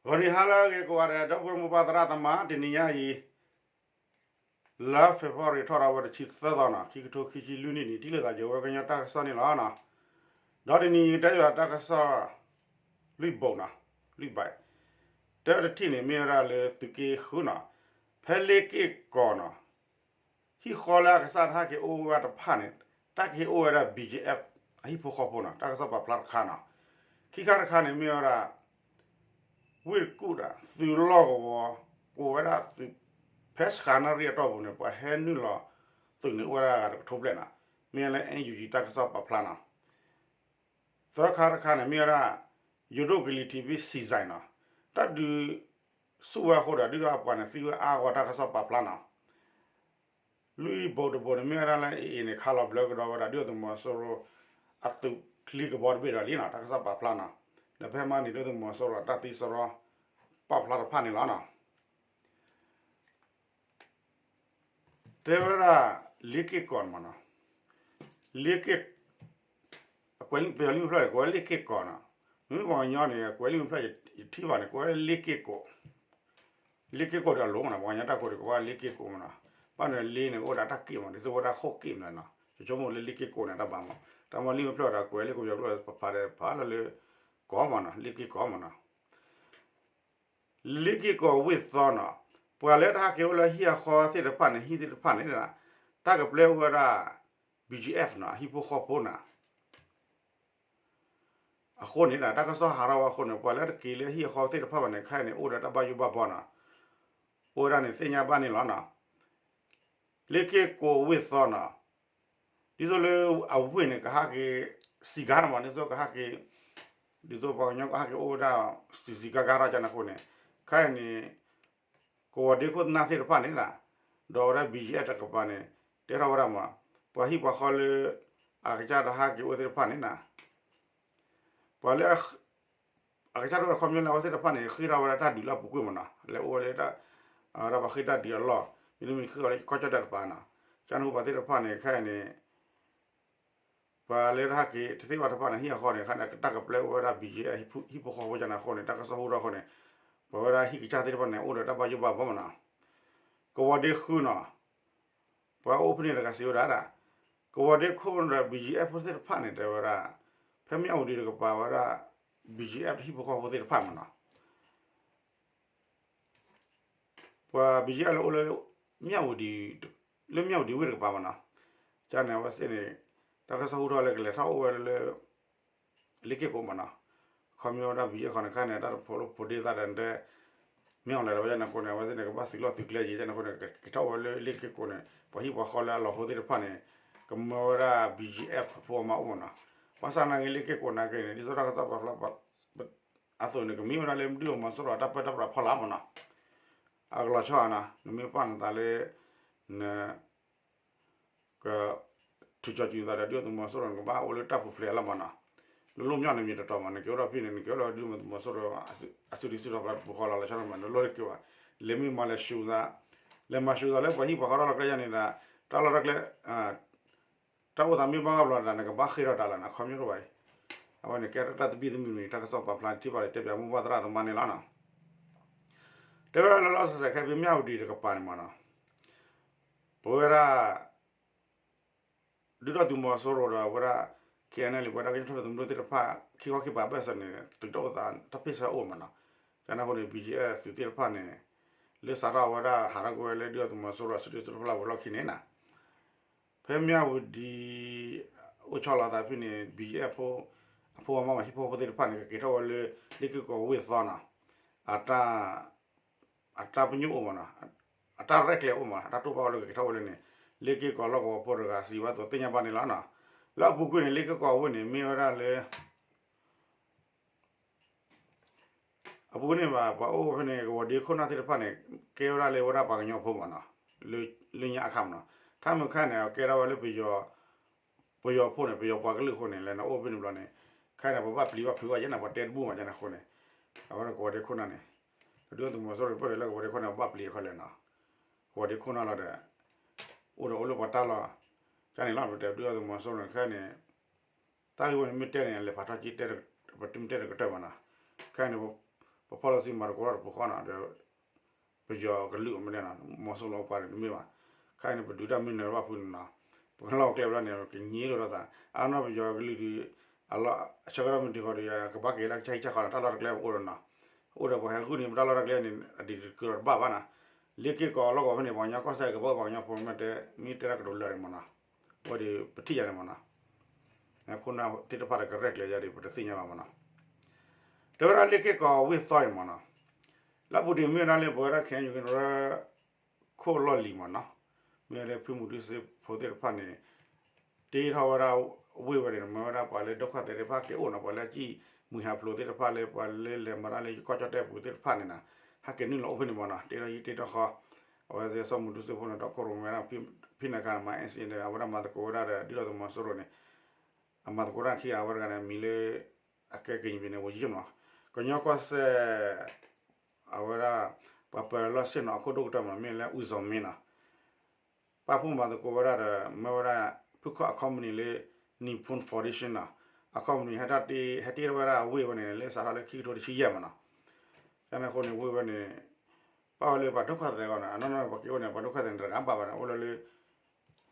ဂီၤနံၤဟါလၢအဂ့ၤကိးဂၤဒဲး ဒီပုၢ်ဝဲၢ်မိၢ်ပၢ်သရၣ်သမါ တနံၤညါအံၤ လါ February ထီၣ်ဒီးဝဲတဆံသၢသီနီၤ ခံကထိခံဆံလွံၢ်နံၣ်န့ၣ် ထံၣ်လိာ်သးယဝဲကညီတၢ်ကစီၣ်န့ၣ်လီၤနီၤ. ဒီးတနံၤအံၤတဲယွၤတၢ်ကစီၣ် လွံၢ်ဘိနီၤ, လွံၢ်ဘိ, တၢတထံၣ်န့ၣ် မ့ၢ်ဝဲဒၣ်လၢသုးက့ဃုနီၤ, ဖဲလ့က့ၢ်ကီးနီၤ ဟံၣ်ဃီလၢအကစၢ်တဟဲက့ၤအိၣ်ဝဲတဖၣ်န့ၣ် တၢ်ကဟဲအိၣ်ဝဲဒၣ် ဘီၣ်ကၠံၣ်အဲၣ် အဟံၣ်ဖိဃီဖိနီၤ တၢ်ကစီၣ်ပာ်ဖျါတခါနီၤ. ခံခါတခါန့ၣ် မ့ၢ်ဝဲဒၣ် ဝ့ၢ်တကူၣ်ဒီး သုးလီၢ်ကဝီၤ ကိးဝဲဒၣ်သုး ဖဲစှၤနၣ်ရံၣ်အတီၢ်ပူၤန့ၣ် ပှၤဟဲနုာ်လီၤသုးန့ၣ် အိၣ်ဝဲဒၣ်ဂၤတကထိဘျဲၣ်နီၤ. မ့ၢ်လၢ NUG တၢ်ကစီၣ်ပာ်ဖျါနီၤ. သၢခါတခါန့ၣ် မ့ၢ်ဝဲဒၣ် ယိၤဒိၣ်ကလံၤထံး ဘ့ၣ်စံၣ်စဲးနီၤ တၢ်ဒုးဆူၣ်ဝဲအဃိဒီး ဒုၣ်ဒါပှၤန့ၣ် သံဝဲအါဂီၢ် တၢ်ကစီၣ်ပာ်ဖျါနီၤ. လွံၢ်ဘိတဘိန့ၣ် မ့ၢ်ဝဲဒၣ်လၢ AA န့ၣ် ခးလီၤဘျၢကဒီးဝဲဒၣ် ဒုၣ်ဒါသုးမီၤစိရိၤ အသုးချံကဘီတဘ့ၣ်ဒီးလံနီၤ တၢ်ကစီၣ်ပာ်ဖျါနီၤ. ဒီးဖဲမၤန့ၣ် ဒုၣ်ဒါသုးမီၤစိရိၤ တၢ်သံစရီ ပာ်ဖျါတဖၣ်န့ၣ်လီၤနီၤ. တဲဝဲဒၣ် လ့က့ၢ်ကီးမးနီၤ, လ့က့ၢ် အကွဲးလံာ် ပယီၤလံာ်မ့ၢ်ဖျၢၣ်န့ၣ် ကိးဝဲလ့က့ၢ်ကီးနီၤ. မ့မ့ၢ်ပှၤကညီန့ၣ် အကွဲးလံာ်မ့ၢ်ဖျၢၣ် ယထံၣ်ဘၣ်န့ၣ် ကိးဝဲလ့က့ၢ်ကိး, လ့က့ၢ်ကိးဒီးအလိၤမးနီၤ, ပှၤကညီတၢ်ကိးန့ၣ် ကိးဝဲလ့က့ၢ်ကိးမးနီၤ. ဘၣ်န့ၣ်လ့န့ၣ် အိၣ်ဒီးတၢ်က့ၢ်မး ဒ်သိးဝဲဒၣ်ဃိၣ်က့ၢ်မးနီၤ, ယဆိကမိၣ်လၢလ့က့ၢ်ကိးန့ၣ် တၢ်ဘၣ်မး, တၢ်မ့ၢ်လံာ်မ့ၢ်ဖျၢၣ်ဒီး ကွဲးလံာ်ကိးပယီၤကျိာ် ပဖးဒီးဖးလီၤလၢ ကီးမးနီၤ, လ့က့ၢ်ကီးမးနီၤ. လ့က့ၢ်ကီးဝ့ၢ်သီနီၤ, ပှၤလၢတဟဲက့ၤအိၣ်လၢဟံၣ်အဃီသ့ၣ်တဖၣ်န့ၣ် ဟံၣ်သ့ၣ်တဖၣ်န့ၣ် တၢ်ကပျဲအိၣ်ဝဲဒၣ် ဘီၣ်ကၠံၣ်အဲၣ်နီၤ အဟံၣ်ဖိဃီဖိနီၤ. အဃိန့ၣ် တၢ်ကစီၣ်ဟးထီၣ်ဝဲအဃိန့ၣ် ပှၤလၢတက့ၤလၢဟံၣ်အဃီသ့ၣ်တဖၣ်ဘၣ်န့ၣ် ခဲအံၤန့ၣ် အိၣ်ဒီးတၢ်ဘၣ်ယိၣ်ဘၣ်ဘီနီၤ, အိၣ်ဝဲဒၣ်န့ၣ်သ့ၣ်ညါဘၣ်န့ၣ်လီၤနီၤ. လ့က့ၢ်ကီးဝ့ၢ်သီနီၤ, ဒ်သိးလၢအဝ့ၢ်န့ၣ် ကဟဲက့ၤ စံးကါတမး ဒ်သိးကဟဲက့ၤ, ဒ်သိးပှၤကညီကဟဲက့ၤအိၣ်ဝဲဒၣ် စံးစံးကါကါထီၣ်ကန့ၣ်အဃိန့ၣ်, ခဲအံၤန့ၣ် ကဝီၤဒ့ခိၣ်နၢ်သ့ၣ်တဖၣ်န့ၣ် ဒီးဝဲဒၣ် ဘီၣ်ကၠံၣ်အဲၣ် တကပၤန့ၣ် တဲထီၣ်ဝဲဒၣ်မး, ပှၤဟံၣ်ပှၤဃီလၢ အကစၢ်တဟဲက့ၤအိၣ်သ့ၣ်တဖၣ်န့ၣ် ပှၤလၢ အကစၢ်ဒၣ်ဝဲခီပညီလၢအဝဲသ့ၣ်တဖၣ်န့ၣ် ဃ့ထီၣ်ဝဲဒၣ်တၢ်ဒုးလၢအပူၤကွံာ်မးနီၤ, လၢအိၣ်ဝဲလၢ တၢ်ပှၤဃ့တၢ်ဒုးအလီၢ်, မ့တမ့ၢ်ဃ့အီၤလၢကီၢ်ကၠီၣ်တဲၣ်တကပၤနီၤ, ကန့ၣ်အဃိပှၤသ့ၣ်တဖၣ်န့ၣ် ခဲအံၤန့ၣ် ပှၤလၢတဟဲက့ၤတသ့ဘၣ်တဖၣ်န့ၣ် ဟံၣ်အဃီန့ၣ် ခဲအံၤန့ၣ် တၢ်ကပျဲအိၣ်ဝဲဒၣ် ဘီၣ်ကၠံၣ်အဲၣ် ဟံၣ်ဖိဃီဖိကန့ၣ်အဃိန့ၣ် တၢ်ကစီၣ်ဟူထီၣ်အဃိန့ၣ် ပဝဲဒၣ်ဟံၣ်ကစၢ်သ့ၣ်တဖၣ်န့ၣ် အိၣ်ဒီးတၢ်ဘၣ်ယိၣ်ဘၣ်ဘီမးနီၤ, ကဝီၤဒ့ဃုနီၤ ပှၤအိၣ်ဖဲန့ၣ်တဂၤစံးဝဲဒၣ်, ကဝီၤဒ့ခိၣ်ဒီး ဘီၣ်ကၠံၣ်အဲၣ် ဖိသ့ၣ်တဖၣ်န့ၣ် တဲဝဲဒၣ်, ဖဲမၠၣ်ဝတံၤတကပၤဝဲဒၣ် ဘီၣ်ကၠံၣ်အဲၣ် ဟံၣ်ဖိဃီဖိသ့ၣ်တဖၣ်မးနီၤ, ပှၤ ဘီၣ်ကၠံၣ်အဲၣ် လၢအိၣ်လၢ မၠၣ်ဝတံၤ, လၢမၠၣ်ဝတံၤဝ့ၢ်တကပၤမးနီၤ, ကန့ၣ်အဝဲသ့ၣ်န့ၣ် တၢ်ကစီၣ်ဟူထီၣ်လၢကလဲၤထီၣ်အိၣ်ဝဲလၢ လ့က့ၢ်ကိးမးနီၤ, ခီပညီဝဲဒၣ် ဘီၣ်ကၠံၣ်အဲၣ် ဃီန့ၣ် ခဲအံၤန့ၣ် တၢ်တဖိလၢဖိဒ့သၣ်ဒီး မ့ၢ်အီၤလဲၤဒီးဝဲန့ၣ်အဃိန့ၣ် အဝဲသ့ၣ်န့ၣ် ကဘၣ်သုးလီၢ်သုးကျဲယံၤန့ၣ်အဃိန့ၣ် ကက့ၤထီၣ်ဝဲလၢလ့က့ၢ်ကိးန့ၣ် ပှၤဟံၣ်ပှၤဃီလၢအလီၢ်ဖိသ့ၣ်တဖၣ်န့ၣ် ကမၢဝဲဒၣ် ဘီၣ်ကၠံၣ်အဲၣ် အဖိအမါအိၣ်မးနီၤ, ဘၣ်ဆၣ်နာ်က့ လ့က့ၢ်ကိးနာ်က့န့ၣ် ဒ်သိးတၢ်ကစီၣ်ပာ်ဖျါ အသိးန့ၣ် ကမ့ၢ်ဝဲဒၣ်လၢ ဒုၣ်ဒါသုးမီၤစိရိၤအတၢ်ပၢတၢ်ပြးဖီလာ်မးနီၤ, အကလီၤဆီနီၤ နမ့ၢ်ပာ်နသးလၢ န က ထုးကၠီၤစူၤသးဒီး ဒုၣ်ဒါသုးမီၤစိရိၤန့ၣ် ကဘၣ်အိၣ်လၢတၢ်ပူၤဖျဲးအလီၢ်မးနီၤ, လၢလီၢ်မၠၣ်န့ၣ် မ့ၢ်တတီၤမး နက့ၤအိၣ်ဒီးဖဲန့ၣ် နက့ၤအိၣ်ဒီးဒုၣ်ဒါသုးမီၤစိရိၤ အစုဒုၣ်စုတီၤဖျါတပူၤဃီလီၤ လီၤဆီန့ၣ်မး နလီၢ်တက့ၤဘၣ်, လဲၤမ့ၢ်မၤလဲၤဆူးသး, လဲၤမၤဆူးသးလၢပှၤဟံၣ်ပှၤဃီတၢ်လီၢ်တၢ်ကျဲယါန့ၣ်ဒီး တၢ်လီၢ်တၢ်ကျဲ တၢ်အိၣ်သးမ့ၢ်ဘၣ်ဂၢၢ်ဘျီဒီး နကဘၣ်ဃ့ထီၣ်တၢ်လီၤနီၤ ခီပညီတဘၣ်အံၤ, အဝဲန့ၣ်ကဲတၢ်သဘံၣ်သဘုၣ်န့ၣ် တၢ်ကစီၣ်ပာ်ဖျါထံၣ်ဘၣ်ဒီး တဲပၠးမိၢ်ပၢ်သရၣ်သမါန့ၣ်လီၤနီၤ, တဲဝဲလၢလီၢ်စဲးစဲးခဲဖဲမၠၣ်ဝတံၤတကပၤန့ၣ်မးနီၤ, ပဝဲဒၣ် ဒုၣ်ဒါသုးမီၤစိရိၤဒီးဝဲဒၣ် KNLA ပဝဲဒၣ်ကညီတၢ်ထူၣ်ဖျဲးသုးမုၢ်ဒိၣ်သ့ၣ်တဖၣ် ခံခီခံပၤဘၣ်ဆၣ်န့ၣ် သုးတၢ်အိၣ်သးတၢ်ဖ့ၣ်ဆၢအိၣ်မးနီၤ, ကန့ၣ်အဃိန့ၣ် ဘီၣ်ကၠံၣ်အဲၣ် သုးသ့ၣ်တဖၣ်န့ၣ် လၢစးထီၣ်ဝဲဒၣ်ဟးထီၣ်ကွံာ်ဝဲလၢဒုၣ်ဒါသုးမီၤစိရိၤအစုဒုၣ်စုတီၤဖျါဝဲလီၢ်ခံန့ၣ်နီၤ ဖဲမၠၣ်ဝတံၤ အိၣ်ဆီလီၤသးဖဲန့ၣ် ဘီၣ်ကၠံၣ်အဲၣ် အဖိအမါမး ဟံၣ်ဖိဃီဖိသ့ၣ်တဖၣ်န့ၣ် ကက့ၤထီၣ်ဝဲလၢ လ့က့ၢ်ကီးဝ့ၢ်သီနီၤ, အတၢ် အတၢ်ပညိၣ်အိၣ်မးနီၤ, အတၢ်ရဲၣ်ကျဲၤအိၣ်မး အတၢ်တိာ်ပာ်ဝဲလၢကက့ၤထီၣ်ဝဲလၢန့ၣ် လ့က့ၢ်ကီးလီၢ်ကဝီၤဖိတဂၤစံးဝဲအသိးသ့ၣ်ညါဘၣ်န့ၣ်လီၤနီၤ, လၢအပူၤကွံာ်န့ၣ် လ့က့ၢ်ကီးဝ့ၢ်န့ၣ် မ့ၢ်ဝဲဒၣ်လၢ အပူၤကွံာ်န့ၣ်ဘၣ် ပှၤအိၣ်ဖဲန့ၣ် ကဝီၤဒ့ခိၣ်နၢ်သ့ၣ်တဖၣ်န့ၣ် ကဲဝဲဒၣ်လၢဝဲဒၣ်ပှၤကညီဖိမးနီၤ, လၢညါအခါမးနီၤ, ထါမုၢ်ခါန့ၣ် အကဲထီၣ်ဝဲလၢ ပယီၤဖိန့ၣ် ပယီၤပှၤကလုာ်အဃိန့ၣ် လဲၤနအိၣ်ဖဲန့ၣ်ဘျီန့ၣ်, ခဲအံၤန့ၣ် ပဘၣ်ပျံၤဘၣ်ဖုးဘၣ်ယဲန့ၣ် ပှၤတဲတဘူၣ်မးယဲန့ၣ်အဃိန့ၣ်, အဝဲဒၣ်ကဝီၤဒ့ခိၣ်နၢ်န့ၣ်, ဒုၣ်ဒါသုးမီၤစိရိၤပၢၢ်ဒီးလၢကဝီၤဒ့ခိၣ်န့ၣ် ပဘၣ်ပျံၤအခီလဲၣ်နီၤ, ကဝီၤဒ့ခိၣ်နၢ်လီၤဒီး အိၣ်ဒီးအိၣ်လၢပှၤတၢ်လီၢ်, ကန့ၣ်လီၤ ပတဲဒုၣ်ဒါသုးမီၤစိရိၤန့ၣ် ခဲအံၤန့ၣ် တၢ်ဂ့ၢ်ဝဲန့ၣ် မ့ၢ်တဲန့ၣ် လဲၤဖးထီၣ်က့ၤ ပတမ့ၢ်တဲတကတၢၢ်ဘၣ်နီၤ, ခဲအံၤန့ၣ် ပဖီၣ်လိာ်သံမၤသကိးတၢ်တပူၤဃီနီၤ, ဒီး ပယီၤကလုာ်မ့ၢ်န့ၣ်နီၤ, မီၤစိရိၤအပှၤန့ၣ်တမ့ၢ်ဘၣ်, ခဲအံၤန့ၣ် ပဒုးတၢ်မ့ၢ်နၢၤဘၣ်ဖုန့ၣ်နီၤ, ပကလီၢ်ကျဲဘျီန့ၣ် ကညံလိာ်သး, အနီၢ်ပယီၤကလုာ်ဒီး အလီၢ်အဆၢကတီၢ်မ့ၢ်တုၤဃီဒီး ကဘၣ်က့ၤလၢကစၢ်ဟံၣ်ကစၢ်ဃီနီၤ, တၢ်လီၢ်တၢ်ကျဲအိၣ်ဒီးနီၤ, အိၣ်ဒီးပှၤဟဲဂုာ်န့ၣ် ပတၢ်လီၢ်တၢ်ကျဲန့ၣ် အဒံးတကုာ်ဒီးတဘၣ်ဘၣ်နီၤ, လ့ၢ်က့ၢ်ကီးလီၢ်ကဝီၤဖဲန့ၣ် ပှၤကညီကီၢ်စဲၣ်ကဘၣ်ပှၤကညီဖိမ့ၢ်တဲ မ့ၢ်တဲတၢ်ကတိၤလၢာ်န့ၣ်မ့ၢ်နီၤ, အဝဲဒီးပထံၣ်ယၤန့ၣ်မ့ၢ်နီၤ, ခိၣ်နၢ်သ့ၣ်တဖၣ်ဒီးကရဲၣ်ကျဲၤယၤဒီး ပတသ့ၣ်ညါဘၣ်မ့ၢ်နီၤ, တဲဝဲဒၣ်လ့ၢ်က့ၢ်ကီးဝ့ၢ်သီအံၤမ့ၢ်နီၤ, လၢပူၤဒံးမ့ၢ်ဝဲဒၣ်လၢပဝဲဒၣ် ခဲအံၤ ရၢခိၣ်လီၢ်လံၤမ့ၢ်နီၤ, မ့ၢ်ဝဲလၢဖုမူတူစ့ဖိသ့ၣ်တဖၣ်န့ၣ် တ့ထီၣ်ဝဲဒၣ်ဝ့ၢ်ဝဲန့ၣ် မ့ၢ်ဝဲဒၣ်ပှၤလၢဒုက္ခသည်သ့ၣ်တဖၣ်က့ၤအိၣ်နီၤ, ပှၤလၢအစံၣ်မှံဟးဖျိးသ့ၣ်တဖၣ်လၢ ပှၤလၢလဲၤမၤတၢ်လၢကီၢ်ကၠီၣ်တဲၣ်ပူၤသ့ၣ်တဖၣ်န့ၣ်နီၤ, ဟဲက့ၤနုာ်လီၤအိၣ်ဖဲန့ၣ်မ့ၢ်နီၤ, တ့ထီၣ်ဟံၣ်တ့ထီၣ်ဃီ, အဝဲသ့ၣ်စီၤမူတူစ့ဖိန့ၣ် ဒီးခိၣ်ရိၣ်မဲဒၣ် ဖံနၤခါန့ၣ် မၤ အ့စ့ ဒီး အဝဲဒၣ်မၤသကိးဝဲဒၣ်ဒီး ဒုၣ်ဒါသုးမီၤစိရိၤန့ၣ် အမၤသကိးတၢ်ခံဂၤ အဝဲတဂၤန့ၣ် မံၤလၢ အကဲက့ၤယံၤဘ့ၣ်န့ၣ် ဝံၤယံၤမ့ၢ်နီၤ, ကညီကီၢ်စဲၣ် အဝဲဒၣ် ပှၤပၢၤလီၢ်ဆ့ၣ်နီၤအခိၣ်ဒိၣ်ကတၢၢ်မ့ၢ်နီၤ မ့ၢ်လၢ အူစီၤမ့နီၤ, ပာ်ဖှိၣ်မၤသကိးဝဲဒၣ်ဒီး မ့ၢ်ဝဲဒၣ် ဖုခီၣ်အ company လၢ Nippon Foundation နီၤ, အ company ဟဲတ့ ဟဲတ့ထီၣ်ဝဲဒၣ်ဝ့ၢ်ဝဲန့ၣ် လၢစးထီၣ်လၢခံကထိတဆံယဲၢ်မ့ၢ်နီၤ, ကန့ၣ်အဃိန့ၣ် ဝ့ၢ်ဝဲန့ၣ် ပာ်ဝဲလၢပှၤဒုက္ခသည်အဂီၢ်န့ၣ် အနီၢ်နီၢ်ပှၤက့ၤအိၣ်န့ၣ် ပှၤဒုက္ခသည်န့ၣ် တဂၤဘၣ်ဘၣ်န့ၣ် အိၣ်လၢလၢ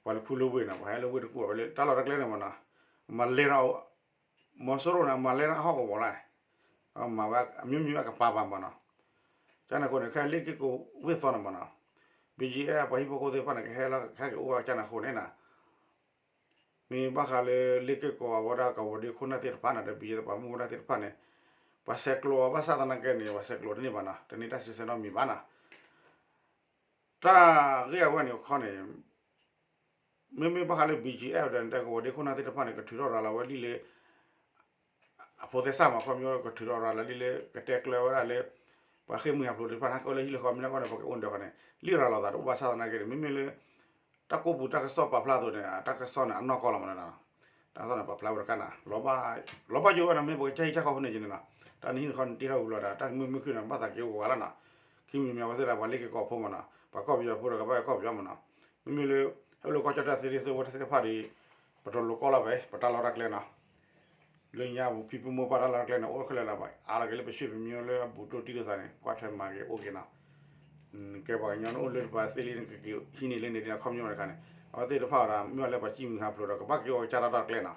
ပှၤလၢခူလၢဝ့ၢ်န့ၣ် ပှၤဟဲလၢဝ့ၢ်တကူၣ်ဝဲလၢတၢ်လီၢ်တၢ်ကျဲန့ၣ်မ့ၢ်နီၤ, မၤလဲၢ်ထီၣ် မီၤစိရိၤန့ၣ် မၤလဲၢ်ထီၣ်အဟီၣ်ကဝီၤလီၤ, မၤဝဲအမျိုးမျိုးအကပၤပၤမ့ၢ်နီၤ, ကန့ၣ်အဃိန့ၣ် ခဲလၢက့ၢ်ကီးဝ့ၢ်သီန့ၣ်မ့ၢ်နီၤ, ဘံယံအဲၣ် ပှၤဟံၣ်ဖိဃီဖိသ့ၣ်တဖၣ်န့ၣ် ကဟဲလီၤဟဲက့ၤအိၣ်ဝဲကန့ၣ်အဃိန့ၣ်နီၤ, မ့ၢ်ဘၣ်ဃးလၢလ့ၢ်က့ၢ်ကီးအဝဲဒၣ်ကဝီၤဒ့ခိၣ်နၢ်သ့ၣ်တဖၣ်န့ၣ် ဒီးဘံယံပှၤမုၢ်ဝဲဒၣ်သ့ၣ်တဖၣ်န့ၣ်, ပှၤဆဲးကျိးအီၤဘၣ်ဆၣ်သနာ်က့န့ၣ် ပှၤဆဲးကျိးတန့ၢ်ဘၣ်နီၤ, တန့ၢ်တၢ်စံးဆၢနီတမံၤဘၣ်နီၤ တၢ်ဂ့ၢ်အဝဲန့ၣ်အခီန့ၣ်, မ့မ့ၢ်ဘၣ်ဃးလၢ ဘံယံအဲၣ် ဒီး ကဝီၤဒ့ခိၣ်နၢ်သ့ၣ်တဖၣ်န့ၣ် ကထုးထီၣ်ရၤလီၤဝဲလံလၢ အဖိသဲစးမး ခီဖျိကထုးထီၣ်ရၤလီၤလံလၢ ကတဲကျၢၤဝဲဒၣ်လၢ ပှၤဃ့ၢ်မှံဟးဖျိးသ့ၣ်တဖၣ် ဟဲက့ၤအိၣ်လၢဟံၣ်လၢဃီ မ့ၢ်ဒၣ်ကီၢ်န့ၣ် ပှၤကအိၣ်ဒီးဃီန့ၣ် လံရၤလီၤသးတအိၣ်ဘၣ်ဆၣ်သနာ်က့န့ၣ် မ့မ့ၢ်လၢ တၢ်ကိးပူၤတၢ်ကစီၣ်ပာ်ဖျါအသိးန့ၣ် တၢ်ကစီၣ်န့ၣ် အနီၢ်ကီၢ်လီၤမးနီၤ, တၢ်ကစီၣ်န့ၣ် ပာ်ဖျါဝဲတခါနီၤ, လီၤဘၣ်ယိၣ်ဝဲနီၤ မ့ၢ်ပကစၢ်ဟံၣ်ကစၢ်ဃီဖိန့ၣ်က့န့ၣ်နီၤ, တၢ်နဟံၣ်နဃီန့ၣ်တ့ထီၣ်ဝံၤလီၤဒီး တၢ်မုာ်မုာ်ခုၣ်န့ၣ် ဘၣ်သးက့ၤအိၣ်ဝဲလီၤနီၤ, ခံမံၤမံၤအဝဲသ့ၣ်ဒီး ပှၤလ့ၢ်က့ၢ်ကီးဖိမးနီၤ ပှၤကီၢ်ပယီၤဖိဒီးကဘၣ်ကီၢ်ပယီၤမးနီၤ, မ့မ့ၢ်လၢ ဟဲလၢကီၢ်ကၠီၣ်တဲၣ်သ့ၣ်သ့ၣ်ဝဲသ့ၣ်တဖၣ်ဒီး ပတလိၤကီၢ်လီၤဘၣ် ပတၢ်လီၢ်တၢ်ကျဲနီၤ လၢညါပူၤဖံဖုမိၢ်ပၢ်တၢ်လီၢ်တၢ်ကျဲန့ၣ် အိၣ်ခဲလၢာ်လီၤဘၣ် အါလီၤက့ၤလၢပရွှေဖီမျိုးလၢအဘူးတိၢ်တံၢ်လိာ်သးန့ၣ် ကွၢ်ထွဲမၤက့ၤအိၣ်က့ၤနီၤ, ကဲပှၤကညီန့ၣ်အိၣ်လၢပှၤသ့လံန့ၣ် ကက့ၤဟံးန့ၢ်လၢန့ၣ်ဒ်န့ၣ် အခီပညီတခါန့ၣ် အဝဲသ့ၣ်တဖၣ်အံၤဒီး မ့ၢ်အီၤလၢပှၤစံၣ်မှံဟးဖျိးဒီး ကဘၣ်က့ၤအိၣ်ကစၢ်တၢ်လီၢ်တၢ်ကျဲနီၤ,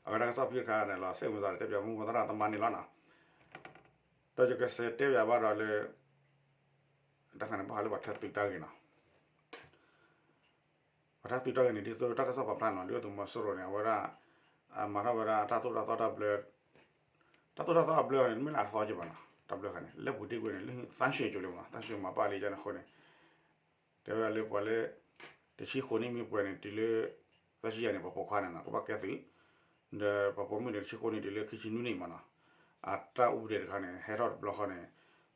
အဝဲဒၣ်ကစီၣ်ဖုၣ်တခါန့ၣ်လီၤ စဲးမုၢ်သးဒီးတဲပၠးမူကီၢ်သရၣ်သမါန့ၣ်လီၤနီၤ, ဒီးယကစဲးတဲပၠးဘၣ်ဒီးလၢ တၢ်ခါန့ၣ်ဘၣ်ဃးလၢပှၤထၢသုးတၢ်ဂ့ၢ်နီၤ ပှၤထၢသုးတၢ်ဂ့ၢ်န့ၣ် ဒ်သိးတၢ်ကစီၣ်ပာ်ဖျါနီၤ ဒ်သိးသုးမီၤစိရိၤန့ၣ် အဝဲဒၣ် မၤထီၣ်ဝဲဒၣ်တၢ်သိၣ်တၢ်သီတၢ်ဘျၢ တၢ်သိၣ်တၢ်သီအဘျၢန့ၣ် တမ့ၢ်လၢအသီက့ဘၣ်နီၤ တၢ်ဘျၢဃာ်န့ၣ် လၢပူၤဒ့ကွံာ်န့ၣ် လၢသၣ်ရွှ့ၣ်ကၠိလံမးနီၤ သၣ်ရွှ့ၣ်မၤပာ်လံကန့ၣ်အဃိန့ၣ် တဲဝဲဒၣ်လၢပှၤလၢ တဆံဃိးနံၣ်မ့ၢ်ပှဲၤန့ၣ် တုၤလၢ သၢဆံယဲၢ်န့ၣ် ပှၤပိာ်ခွါန့ၣ်နီၤ ကဘၣ်ကဲသုး ဒီးပှၤပိာ်မုၣ်န့ၣ် တဆံဃိးနံၣ်တုၤလၢခံဆံနွံနံၣ်မးနီၤ အတၢ်အိၣ်ဘှံးဒဲးတခါန့ၣ် ဟဲထီၣ်တဘျီဃီန့ၣ်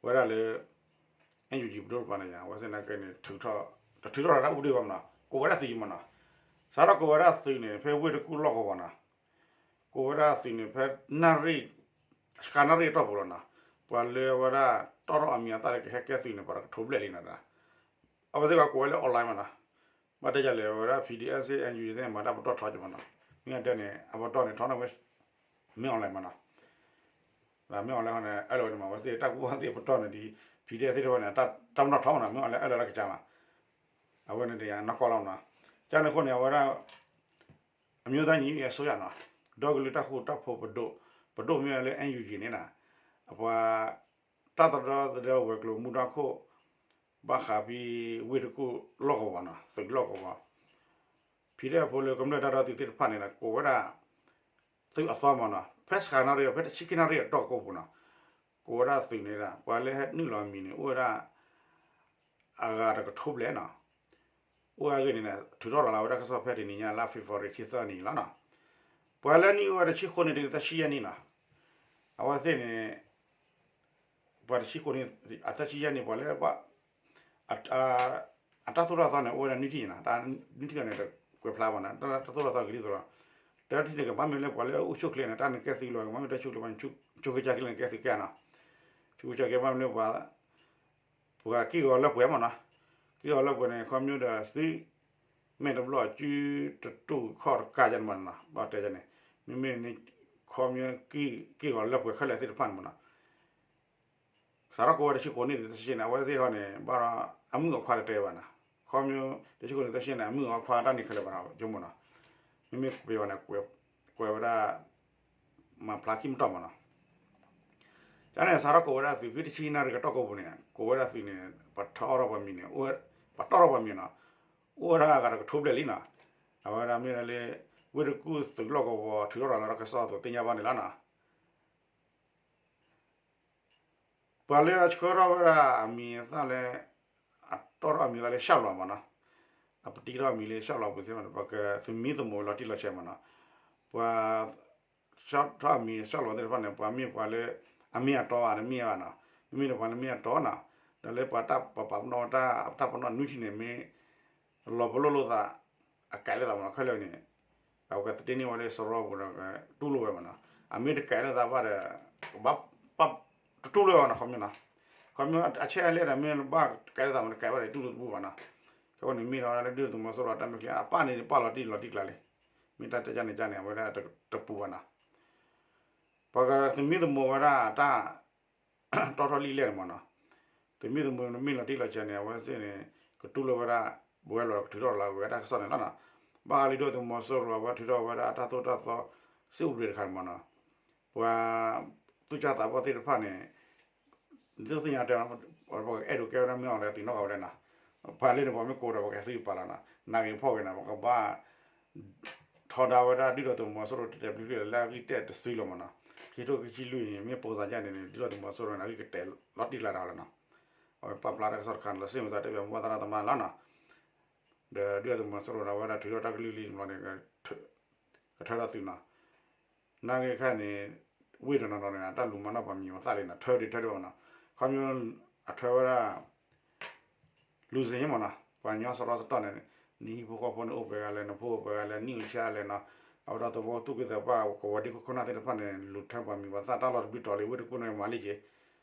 ဝဲဒၣ်လၢ NUG ပဒိၣ်တပၤန့ၣ်ယါ အဝဲသ့ၣ်နာ်က့န့ၣ် တထုးထီၣ်ရၤတၢ်အိၣ်ဘှံးဒဲးဘၣ်မးနီၤ ကိးဝဲဒၣ်သုးယံၤမးနီၤ စးထီၣ်ကိးဝဲဒၣ်သုးန့ၣ် ဖဲဝ့ၢ်တကူၣ်လီၢ်ကဝီၤနီၤ ကိးဝဲဒၣ်သုးန့ၣ် ဖဲနၣ်ရံၣ် စှၤနၣ်ရံၣ်အတီၢ်ပူၤလီၤနီၤ ပှၤလၢအဝဲဒၣ် တီၣ်ထီၣ်အမံၤအသၣ်လၢကဟဲကဲသုးန့ၣ် ပှၤတကထိဘျဲၣ်လံနီၤ အဝဲသ့ၣ်ပှၤကိးဝဲလၢ online မးနီၤ ဘၣ်တဲယၤလဲၣ် အဝဲဒၣ် PDF စ့ၢ် NUG သ့ၣ်မၤတၢ်ပတီၢ်ထီက့ၤမးနီၤ မ့ၢ်အတဲန့ၣ် အပတီၢ်န့ၣ် ထီၣ်န့ၢ်ဝဲ မ့ၢ် online မးနီၤ မ့ၢ် online ဟီန့ၣ် အၢၣ်လီၤဝဲန့ၣ်မး အဝဲသ့ၣ်တၢ်ကူၣ်ဘၣ်သ့ၣ်ပတီၢ်န့ၣ်ဒ် PDF သ့ၣ်တဖၣ်န့ၣ် တၢ်ပနီၣ်ထီမးနီၤ မ့ၢ် online အၢၣ်လီၤလၢကစၢ်မး အဝဲန့ၣ်ဒီးယၤနီၢ်ကီၢ်လီၤမးနီၤ ကန့ၣ်အဃိန့ၣ် အဝဲဒၣ် အမျိုးသားညီညွတ်ရေးအစိုးရနီၤ ဒီကလုာ်တၢ်ဃူတၢ်ဖိးပဒိၣ် ပဒိၣ်မ့ၢ်ဝဲလၢ NUG န့ၣ်နီၤ အပှၤ တၢ်သဒီသဒၢဝဲၤကျိၤမူဒါခိၣ် ဘၣ်ဃးဖဲဝ့ၢ်တကူၣ်လီၢ်ကဝီၤနီၤ သုးလီၢ်ကဝီၤ PDF ဖိလၢကမျၢၢ်တၢ်ဒီသဒၢသုးသ့ၣ်တဖၣ်န့ၣ်ဒီး ကိးဝဲဒၣ် သုးအသီမးနီၤ ဖဲစှၤနၣ်ရံၣ် ဖဲတဆံခံနၣ်ရံၣ်အတီၢ်ကိးပူၤနီၤ ကိးဝဲဒၣ်သုးန့ၣ်ဒီး ပှၤလၢဟဲနုာ်လီၤအမံၤန့ၣ် အိၣ်ဝဲဒၣ် အဂၤတကထိဘျဲၣ်နီၤ အိၣ်အဂ့ၢ်န့ၣ် ထုးထီၣ်ရၤလီၤဝဲဒၣ်ကစီၣ်ဖဲတနံၤညါလါ February ခံသီနံၤလီၤနီၤ ပှၤလၢနုာ်အိၣ်ဝဲတဆံဃိးနံၣ်တုၤတဆံယဲၢ်နံၣ်နီၤ အဝဲသ့ၣ်န့ၣ် ပှၤတဆံဃိးနံၣ် အသၢဆံယဲၢ်နံၣ် ပှၤလၢ အတၢ်သိၣ်တၢ်သီန့ၣ် အိၣ်ဝဲဒၣ်နွံထံၣ်နီၤ တၢ်နွံထံၣ်န့ၣ် ကွဲးဖျါဘၣ်နီၤ တၢ်သိၣ်တၢ်သီကဒ်သိးလီၤ တၢ်ထံၣ်န့ၣ်ကဘၣ်မ့ၢ်လၢပှၤလၢအိၣ်ဆူၣ်ချ့န့ၣ် တၢ်န့ၣ်ကဲသုးလီၤ ကဘၣ်မ့ၢ်တၢ်ဆူၣ်ချ့ဘၣ် ဆိကမိၣ်ကဲသုးကဲနီၤ ဆိကမိၣ်ကဲဘၣ်မ့ၢ်လၢပှၤ ပှၤက့ၢ်ဂီၤလၢပှဲၤမးနီၤ က့ၢ်ဂီၤလၢပှဲၤန့ၣ် ခီပညီဒီးသု မဲာ်တဘျီၣ်အစုတတူၢ်ခီၣ်တကးယဲၢ်န့ၣ်မးနီၤ ဘၣ်တဲယဲၢ်န့ၣ် မ့မ့ၢ်န့ၣ် ခီပညီက့ၢ်ဂီၤလၢပှဲၤခဲလၢာ်သ့ၣ်တဖၣ်န့ၣ်မးနီၤ စးထီၣ်ကိးဝဲတဆံဃိးနံၣ်သီတဆံန့ၣ် အဝဲသ့ၣ်ဃီန့ၣ် ဘၣ်ဒီး အမုၣ်အခွါတတဲဘၣ်နီၤ, ခီဖျိ တဆံဃိးနံၣ်သီတဆံန့ၣ် အမုၣ်အခွါတၢ်န့ၣ်ခဲလၢာ်ဘၣ်နီၤ ဆိကမိၣ်နီၤ, မ့မ့ၢ်ပယီၤန့ၣ် ကွဲးဝဲဒၣ် မၤဖျါခံမတီၢ်မးနီၤ, ကန့ၣ် စးထီၣ်ကိးဝဲဒၣ်သုးဖဲတဆံနၣ်ရံၣ်ကတီၢ်ကိးပူၤန့ၣ် ကိးဝဲဒၣ်သုးန့ၣ် ပှၤထီထီၣ်ပှၤမံၤန့ၣ် ပှၤတီၣ်ထီၣ်ပှၤမံၤနီၤ, အိၣ်ဝဲဒၣ်အဂၤတကထိဘျဲၣ်လံနီၤ, အဝဲဒၣ်မ့ၢ်ဒၣ်လၢ ဝ့ၢ်တကူၣ်သုးလီၢ်ကဝီၤ ထုးထီၣ်ရၤလီၤတၢ်ကစီၣ်အသိးသ့ၣ်ညါဘၣ်န့ၣ်လီၤနီၤ. ပှၤလၢအဆှၢထီၣ်ဝဲဒၣ်အမံၤအသၣ်လၢ အတီၣ်ထီၣ်အမံၤသၣ်လၢရှၣ်လီၤမးနီၤ, အပတံထီၣ်အမံၤလၢရှၣ်လီၤပူၤသ့ၣ်တဖၣ်န့ၣ် ပှၤကသမံသမိးဝဲလီၤတံၢ်လီၤဆဲးမးနီၤ, ပှၤထီၣ်ထီၣ်အမံၤရှၣ်လီၤသ့ၣ်တဖၣ်န့ၣ် ပှၤမ့ၢ်ပှၤလၢ အမ့ၢ်အတီဧါ တမ့ၢ်ဘၣ်နီၤ, မ့မ့ၢ်န့ၣ်ပှၤလၢမ့ၢ်အတီနီၤ, ဒီးလၢပှၤတၢ်ပပာ်ပနီၣ်တၢ် တၢ်ပနီၣ်နွံထံၣ်န့ၣ်မ့ၢ် လီၤပလိာ်လိာ်သး အကဲးလိာ်သးမးနီၤ ခဲလၢာ်န့ၣ် အဝဲကသတ့န့ၢ်ဝဲလၢစရီပူၤဒီး တူၢ်လိာ်ဝဲမးနီၤ, အမ့ၢ်တကဲးလိာ်သးဘၣ်ဒီး ကဘၣ်ပ တတူၢ်လိာ်ဝဲနီၤ ခီမ့ၢ်နီၤ, ခီမ့ၢ်အဆဲးအလဲၣ်ဒီး မ့ၢ်ဘၣ်ကဲးလိာ်သးမး တကဲးဘၣ်ဒီးတူၢ်လိာ်တပူၤဘၣ်နီၤ, ခဲဝဲန့ၣ်မ့ၢ်ဒီးလၢဒုၣ်ဒါသုးမီၤစိရိၤအတၢ်မဲာ်ချံ အပၣ်န့ၣ်ပၣ်လီၤတံၢ်လီၤတံၢ်ကျါလံ, မ့ၢ်တၢ်တဲကန့ၣ်ကန့ၣ် အဝဲဒၣ်တပူၤဘၣ်နီၤ, ပှၤကသမံသမိးဝဲဒၣ်တၢ် တီၣ်ထီၣ်လံာ်လဲၢ်န့ၣ်မးနီၤ, သမံသမိးမ့ၢ်လီၤတံၢ်လီၤဆဲးန့ၣ် အဝဲသ့ၣ်န့ၣ် ကတူၢ်လိာ်ဝဲဒၣ် ပဝဲလီၤကထုးထီၣ်လီၤဝဲတၢ်ကစီၣ်န့ၣ်လီၤနီၤ, ဘၣ်ဃးလၢဒုၣ်ဒါသုးမီၤစိရိၤ အဝဲထုးထီၣ်ဝဲဒၣ်တၢ်သိၣ်တၢ်သီ စစ်ဥပဒေတခါန့ၣ်မးနီၤ, ပှၤ သူၣ်ကၢ်သးပှၢ်သ့ၣ်တဖၣ်န့ၣ် ဒ်သိးသ့ၣ်ညါတဲ ပှၤအဲၣ်ဒိးကဲဝဲဒၣ်မ့ၢ်အီၤလၢသ့ၣ်နီၣ်ဃာ်ဝဲဒၣ်နီၤ, ပှၤလၢန့ၣ် ပှၤမ့ၢ်ကိးဒီး ပှၤကဟဲသုးပာ်လီၤနီၤ, နာ်ဂ့ၤဖီၣ်ဂ့ၤနီၤ ပကဘၣ် ထီဒါဝဲဒၣ်ဒုၣ်ဒါသုးမီၤစိရိၤ တဲာ်တဲာ်ဖျုးဖျုးလၢအဂံၢ်တဲာ်တစုလီၤမးနီၤ, ခံထိခံဆံလွံၢ်န့ၣ် မ့ၢ်ပိၢ်စၢ်ယါန့ၣ်န့ၣ် ဒုၣ်ဒါသုးမီၤစိရိၤန့ၣ် အဂံၢ်ကတဲာ်လီၤတံၢ်လီၤဆဲးလီၤနီၤ, အဝဲပာ်ဖျါတၢ်ကစီၣ်တခါန့ၣ် လီၤစ့ၣ်ဝဲသးတဲဘၣ်မူဘၣ်သရၣ်သမါလီၤနီၤ, ဒီးဒုၣ်ဒါသုးမီၤစိရိၤဒီးဝဲဒၣ်ထုးထီၣ်တၢ်ကလုၢ်လံဘျီန့ၣ် ကထၢထီၣ်သုးနီၤ, နာ်ဂ့ၤခဲန့ၣ် ဝ့ၢ်တနီၤနီၤန့ၣ် တၢ်လူၤမၤနီၣ်ပှၤမံၤပှၤသၣ်လံနီၤ ထၢဒံးထၢဒံးဘၣ်မးနီၤ, ခီမ့ၢ်အထၢဝဲဒၣ် လူၤစ့ၣ်ညါမးနီၤ ပှၤညီစရီစတီၢ်န့ၣ် နဟံၣ်ဖိဃီဖိန့ၣ်အိၣ်ပှဲၤဂၤလဲၣ် နဖိအိၣ်ပှဲၤဂၤလဲၣ် နံၣ်အိၣ်ဆံးလဲၣ်နီၤ, အဝဲဒၣ်သဝီသူၣ်က့သးပှၢ် ကဝီၤဒ့ခိၣ်ခိၣ်နၢ်သ့ၣ်တဖၣ်န့ၣ် လူၤထၢပှၤမံၤပှၤသၣ်တၢ်လီၢ်တဘျုးတီၤလံ ဝ့ၢ်တကူၣ်န့ၣ်မၤလံက့ၤ,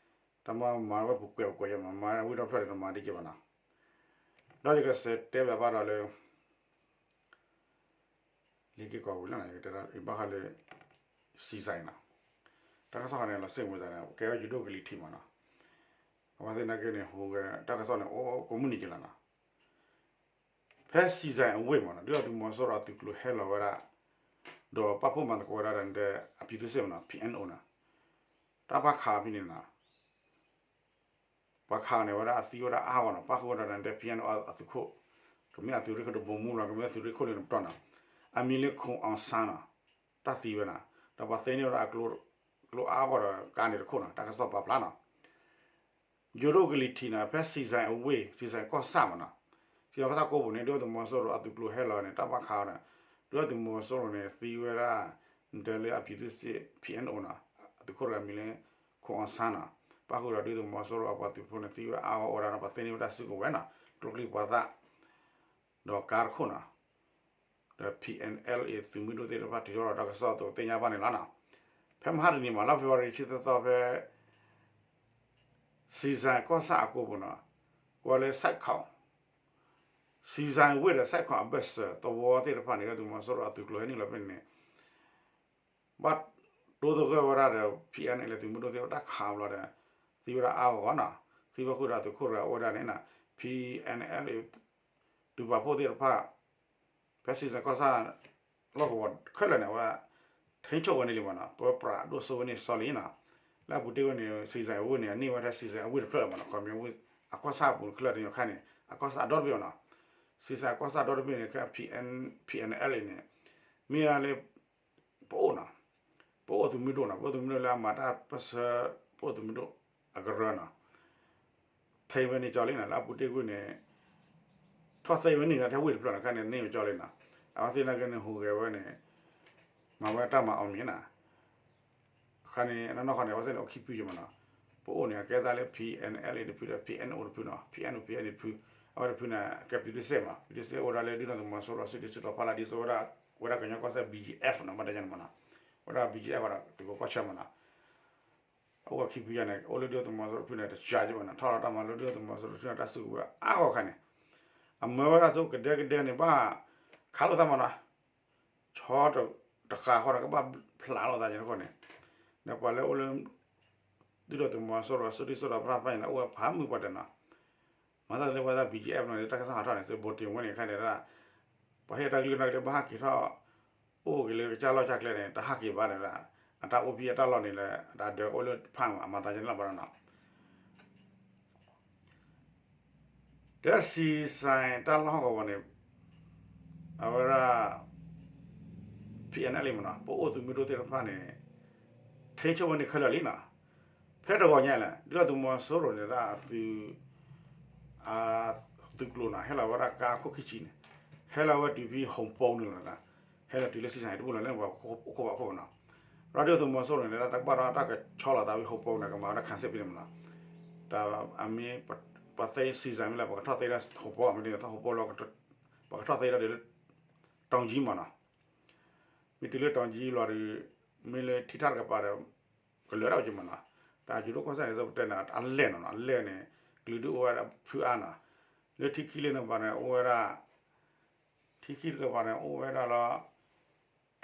တၢ်မၤမၤဝဲပူၤကွဲးပူၤကွဲးယဲမး မၤဝံၤဒီဖျၢၣ်န့ၣ် တမၤဒံးက့ၤဘၣ်နီၤ, ဒီးယကစံးတဲဘၣ်ဘၣ်ဒီးလၢ လံက့ၤကီၢ်ပူၤလၢ ယဘၣ်ဃးလၢ စံစဲနီၤ, တၢ်ကစီၣ်ဃီန့ၣ် လီၤစ့ၣ်ဝဲသးန့ၣ် ကဲဝဲယိၤဒိၣ်ကလံၤထံးမးနီၤ, အဝဲသ့ၣ်နာ်က့န့ၣ် ဟူးဂဲၤတၢ်ကစီၣ်န့ၣ် အိၣ်ကိးမုၢ်နံၤက့ၤလီၤနီၤ, ဖဲစံစဲအဝ့ၢ်မးနီၤ ဒုၣ်ဒါသုးမီၤစိရိၤအသုးကျိၤဟဲလီၤဝဲဒၣ် ဒီးပာ်ဖှိၣ်မၤသကိးဝဲဒၣ်ဒီး အပံၤသူစ့ၣ်မးနီၤ ဖံအဲၣ်အိၣ်နီၤ, တၢ်ပာ်ခးဖဲန့ၣ်နီၤ ပှၤခးန့ၣ်ဝဲဒၣ်အသံဝဲဒၣ်အါဂီၢ်နီၤ ပၣ်ဃုာ်ဝဲဒၣ်ဒီး ဖံအဲၣ်အိၣ်အသုးခိၣ်, ကမ့ၢ်အသုးရ့ၣ်ခိၣ်တဘိမူလီၤ ကမ့ၢ်အသုးရ့ၣ်ခိၣ်လၢနပတီၢ်နီၤ, အမံၤလၢ ခိၣ်အီၣ်ဆၣ်နီၤ, တၢ်သံဝဲနီၤ, ဒီးပှၤသ့န့ၢ်ဝဲဒၣ်အကျိ ကျိအါဂီၢ်ဒီးကါန့ၣ်တခိၣ်နီၤ တၢ်ကစီၣ်ပာ်ဖျါနီၤ ယိၤဒိၣ်ကလံၤထံးနီၤ ဖဲစံစဲအဝ့ၢ် စံစဲကီၢ်ဆၣ်မးနီၤ, စံစဲကီၢ်ဆၣ်ကိးပူၤန့ၣ် ဒုၣ်ဒါသုးမီၤစိရိၤအသုးကျိၤဟဲလီၤန့ၣ် တၢ်ဘၣ်ခးအီၤန့ၣ် ဒုၣ်ဒါသုးမီၤစိရိၤန့ၣ် သံဝဲဒၣ် နတဲလၢအပံၤသူစ့ၣ် ဖံအဲၣ်အိၣ်နီၤ အသုးခိၣ်တဂၤမံၤလၢ ခိၣ်အီၣ်ဆၣ်နီၤ, ပၣ်ဃုာ်ဒီးဒုၣ်ဒါသုးမီၤစိရိၤအပှၤသုးဖိန့ၣ် သံဝဲအါဂီၢ်အိၣ်ဝဲဒၣ်နီၤ ပှၤသ့န့ၢ်ဝဲဒၣ်စုကဝဲၤနီၤ ကျိချံမျိာ်သၣ် ဒီးကါတခိၣ်နီၤ, ဒီး ဖံအဲၣ်အလ်အ့ သုးမုၢ်ဒိၣ်သ့ၣ်တဖၣ်ထုးထီၣ်ဒီးတၢ်ကစီၣ်အသိးသ့ၣ်ညါဘၣ်န့ၣ်လီၤနီၤ, ဖဲမဟါတနံၤမး လါဖ့ၤဘြူၤအါရံၤ တဆံသၢသီဖဲ စံစဲကီၢ်ဆၣ်အကိးပူၤနီၤ, ကိးလၢ စဲးခီၣ် စံစဲဝ့ၢ်ဒီး စဲးခီၣ်အဘၢၣ်စၢၤ သဝီသ့ၣ်တဖၣ်န့ၣ် ဒုၣ်ဒါသုးမီၤစိရိၤအသုးကျိၤဟဲနုာ်လီၤဖဲန့ၣ်န့ၣ် ဘၣ်တိသဂၢၢ်ဝဲဒၣ်ဒီး ဖံအဲၣ်အလ်အ့ သုးမုၢ်ဒိၣ်သ့ၣ်တဖၣ်တၢ်ခးဘျီဒီး သံဝဲဒၣ်အါဂီၢ်ဂီၢ်နီၤ, သံဘၣ်ဃုာ်ဒီးသုးခိၣ်တဂၤအိၣ်ဝဲဒၣ်န့ၣ်နီၤ, ဖံအဲၣ်အလ်အ့ သုးပာ်ဖှိၣ်သ့ၣ်တဖၣ် ဖဲစံစဲကီၢ်ဆၣ် လီၢ်ကဝီၤခဲလၢာ်န့ၣ် အဝဲ ထိန်းချုပ်ဝဲန့ၣ်လံမးနီၤ, ပဝဲပြးဒိၣ်စိဝဲန့ၣ်စီလံနီၤ, လၢအပူၤတ့ၢ်ဝဲန့ၣ် စံစဲဝ့ၢ်န့ၣ် အန့ၢ်ဝဲဒၣ်စံစဲဝ့ၢ်တဖျၢၣ်လီၤမးနီၤ, ခီမ့ၢ်ဝ့ၢ်အကီၢ်ဆၣ်အပူၤခဲလၢာ်တညီခါန့ၣ် အကီၢ်ဆၣ်အဒီတဘ့ၣ်မးနီၤ, စံစဲအကီၢ်ဆၣ်ဒီတဘ့ၣ်န့ၣ် ခဲ ဖံအဲၣ်အလ်အ့ န့ၣ် မ့ၢ်လၢ ပအိၣ်နီၤ, ပအိၣ်သုးမုၢ်ဒိၣ်နီၤ, ပအိၣ်သုးမုၢ်ဒိၣ်လၢအမၤတၢ်ပၢၢ်ဆၢ ပအိၣ်သုးမုၢ်ဒိၣ်အကရၢနီၤ, ထဲဝဲန့ၣ်ကၠီလံနီၤ, လၢအပူၤတ့ၢ်ကွံာ်န့ၣ် ထီၣ်သ့ဝဲန့ၣ် ထဲဝ့ၢ်တဖျၢၣ်နီၤ, ခါန့ၣ်န့ၢ်ဝဲကၠီလံနီၤ, အဝဲသ့ၣ်နာ်က့န့ၣ် ဟူးဂဲၤဝဲန့ၣ် မၤဝဲတၢ်မၤအီၣ်မ့ၢ်နီၤ ခါန့ၣ် နီၢ်နီၢ်ခီန့ၣ် အဝဲသ့ၣ်န့ၣ် အိၣ်ခံဖုယမးနီၤ, ပအိၣ်န့ၣ် အကဲသးလၢ ဖံအဲၣ်အလ်အ့ တဖုဒီး ဖံအဲၣ်အိၣ်တဖုနီၤ, ဖံအဲၣ်အိၣ် ဖံအဲၣ်အလ်အ့ တဖု, အဝဲတဖုန့ၣ် ကဲပျံၤသူစ့ၣ်မး, ပျံၤသူစ့ၣ်အိၣ်ဒၣ်လၢဒုၣ်ဒါသုးမီၤစိရိၤ စုဒုးစုတီၤဖီလာ်ဒ်သိးဝဲဒၣ် ဝဲဒၣ်ကညီကီၢ်စဲၣ် ဘီၣ်ကၠီၣ်အ့ၣ်အ့ၣ်ဖ် နီၤ, ဘၣ်တယါန့ၣ်မးနီၤ, ဝဲဒၣ် ဘီၣ်ကၠီၣ်အ့ၣ်အ့ၣ်ဖ် ဒီးသုးခိၣ်ကီၢ်ဆၢမးနီၤ, အိၣ်ဝဲခံဖုယါန့ၣ် အိၣ်လၢဒုၣ်ဒါသုးမီၤစိရိၤတဖုန့ၣ် တစှၤက့မးနီၤ, ထီၣ်လီၤတၢ်မၤလၢဒုၣ်ဒါသုးမီၤစိရိၤတဖုန့ၣ် တၢ်စုကဝဲၤအါဂီၢ်ခါန့ၣ်, အမၢဝဲဒၣ်ဆိကဒဲကဒဲန့ၣ် ဘၣ်ခးလိာ်သးမးနီၤ, ဆီတဃာ်ဃီဒီး ကဘၣ်ဖျးလိာ်သးက့ၤတခီန့ၣ်, ဒီးပှၤလၢအိၣ်လၢ ဒုၣ်ဒါသုးမီၤစိရိၤ စုဒုၣ်စိၣ်ဒီးဖရၣ်ဖၣ်န့ၣ် အိၣ်ဝဲဖးမုၢ်ပှၢ်တၢၢ်နီၤ, မၤသးလၢပှၤသး ဘီကၠ့အဲၣ်နီၤ တၢ်ကစီၣ်ဟးထီၣ်န့ၣ် သုးဘိးတ့ၢ်ဝဲန့ၣ် ခဲန့ၣ်ဒၣ် ပှၤဟ့ၣ်တၢ်ကလုၢ်နီၣ်က့ၤလၢဘၣ်ဟးက့ၤထီၣ် အိၣ်က့ၤလၢကစၢ်လီၢ်ကစၢ်ကျဲန့ၣ် တဟးက့ၤဘၣ်န့ၣ်ဒၣ် အတၢ်အိၣ်ဖှိၣ်အတၢ်လီၢ်န့ၣ်လၢ အတၢ်ဒၢးအိၣ်လၢဖးမး အမၤသးကန့ၣ်လီၤဘၣ်နီၤ. ဒီးစံးစဲတၢ်လီၢ်ဟီၣ်ကဝီၤန့ၣ် အဝဲဒၣ် ဖံးအဲၣ်အဲၣ်လံမနီၤ ပအိၣ်သုးမုၢ်ဒိၣ်သ့ၣ်တဖၣ်န့ၣ် ထိန်းချုပ်ဝဲန့ၣ်ခဲလၢာ်လံနီၤ. ဖဲတဂီၤညါလဲၣ် ဒုၣ်ဒါသုးမီၤစိရိၤန့ၣ်ဒၣ်အသုး အသုးကျိၤနီၤ ဟဲလီၤဝဲဒၣ်ကါခိၣ်ခံဆံန့ၣ် ဟဲလီၤဝဲတုၤဖဲ ဟိုပုံးန့ၣ်လီၤ. ဟဲလီၤတုၤလၢစံးစဲတဘူၣ်လီၤလၢပှၤအိၣ်ခိးဘၣ်ခိၣ်မနီၤ. ဒီးဒုၣ်ဒါသုးမီၤစိရိၤန့ၣ် တၢ်ဘၣ်ဒီးတၢ်ကဆီလီၤသးဖဲ ဟိုပုံးန့ၣ် ကမၤဝဲဒၣ် ခံစစ် ဖဲန့ၣ်မနီၤ. တၢ်အမ့ၢ် ပှၤသ့စံးစဲမ့ၢ်လၢ ပှၤကထီၣ်သ့ဒၣ် ဟိုပုံး မ့ၢ်ဒ်န့ၣ် ဟိုပုံးလီၤ ပှၤကထီၣ်သ့ဒၣ်ဒီးလၢ တောင်ကြီး မနီၤ. မ့ၢ်တုၤလၢ တောင်ကြီး လီၤဒီး မ့ၢ်လၢထံထၣ်တကပၤဒီး ကလၢာ်ဒၣ်ဝဲက့ၤမနီၤ. တၢ်ယူၤဒိၣ်ကီၢ်စဲၣ်န့ၣ် စပတဲန့ၣ် အလဲၢ်နီၤနီၤ အလဲၢ်န့ၣ် ကလုာ်ဒူၣ်အိၣ်ဝဲဒၣ်ဖုအါနီၤ. လၢထံခံလၢန့ၣ်ဘၣ်န့ၣ် အိၣ်ဝဲဒၣ် ထံခံတကပၤန့ၣ် အိၣ်ဝဲဒၣ်လီၤ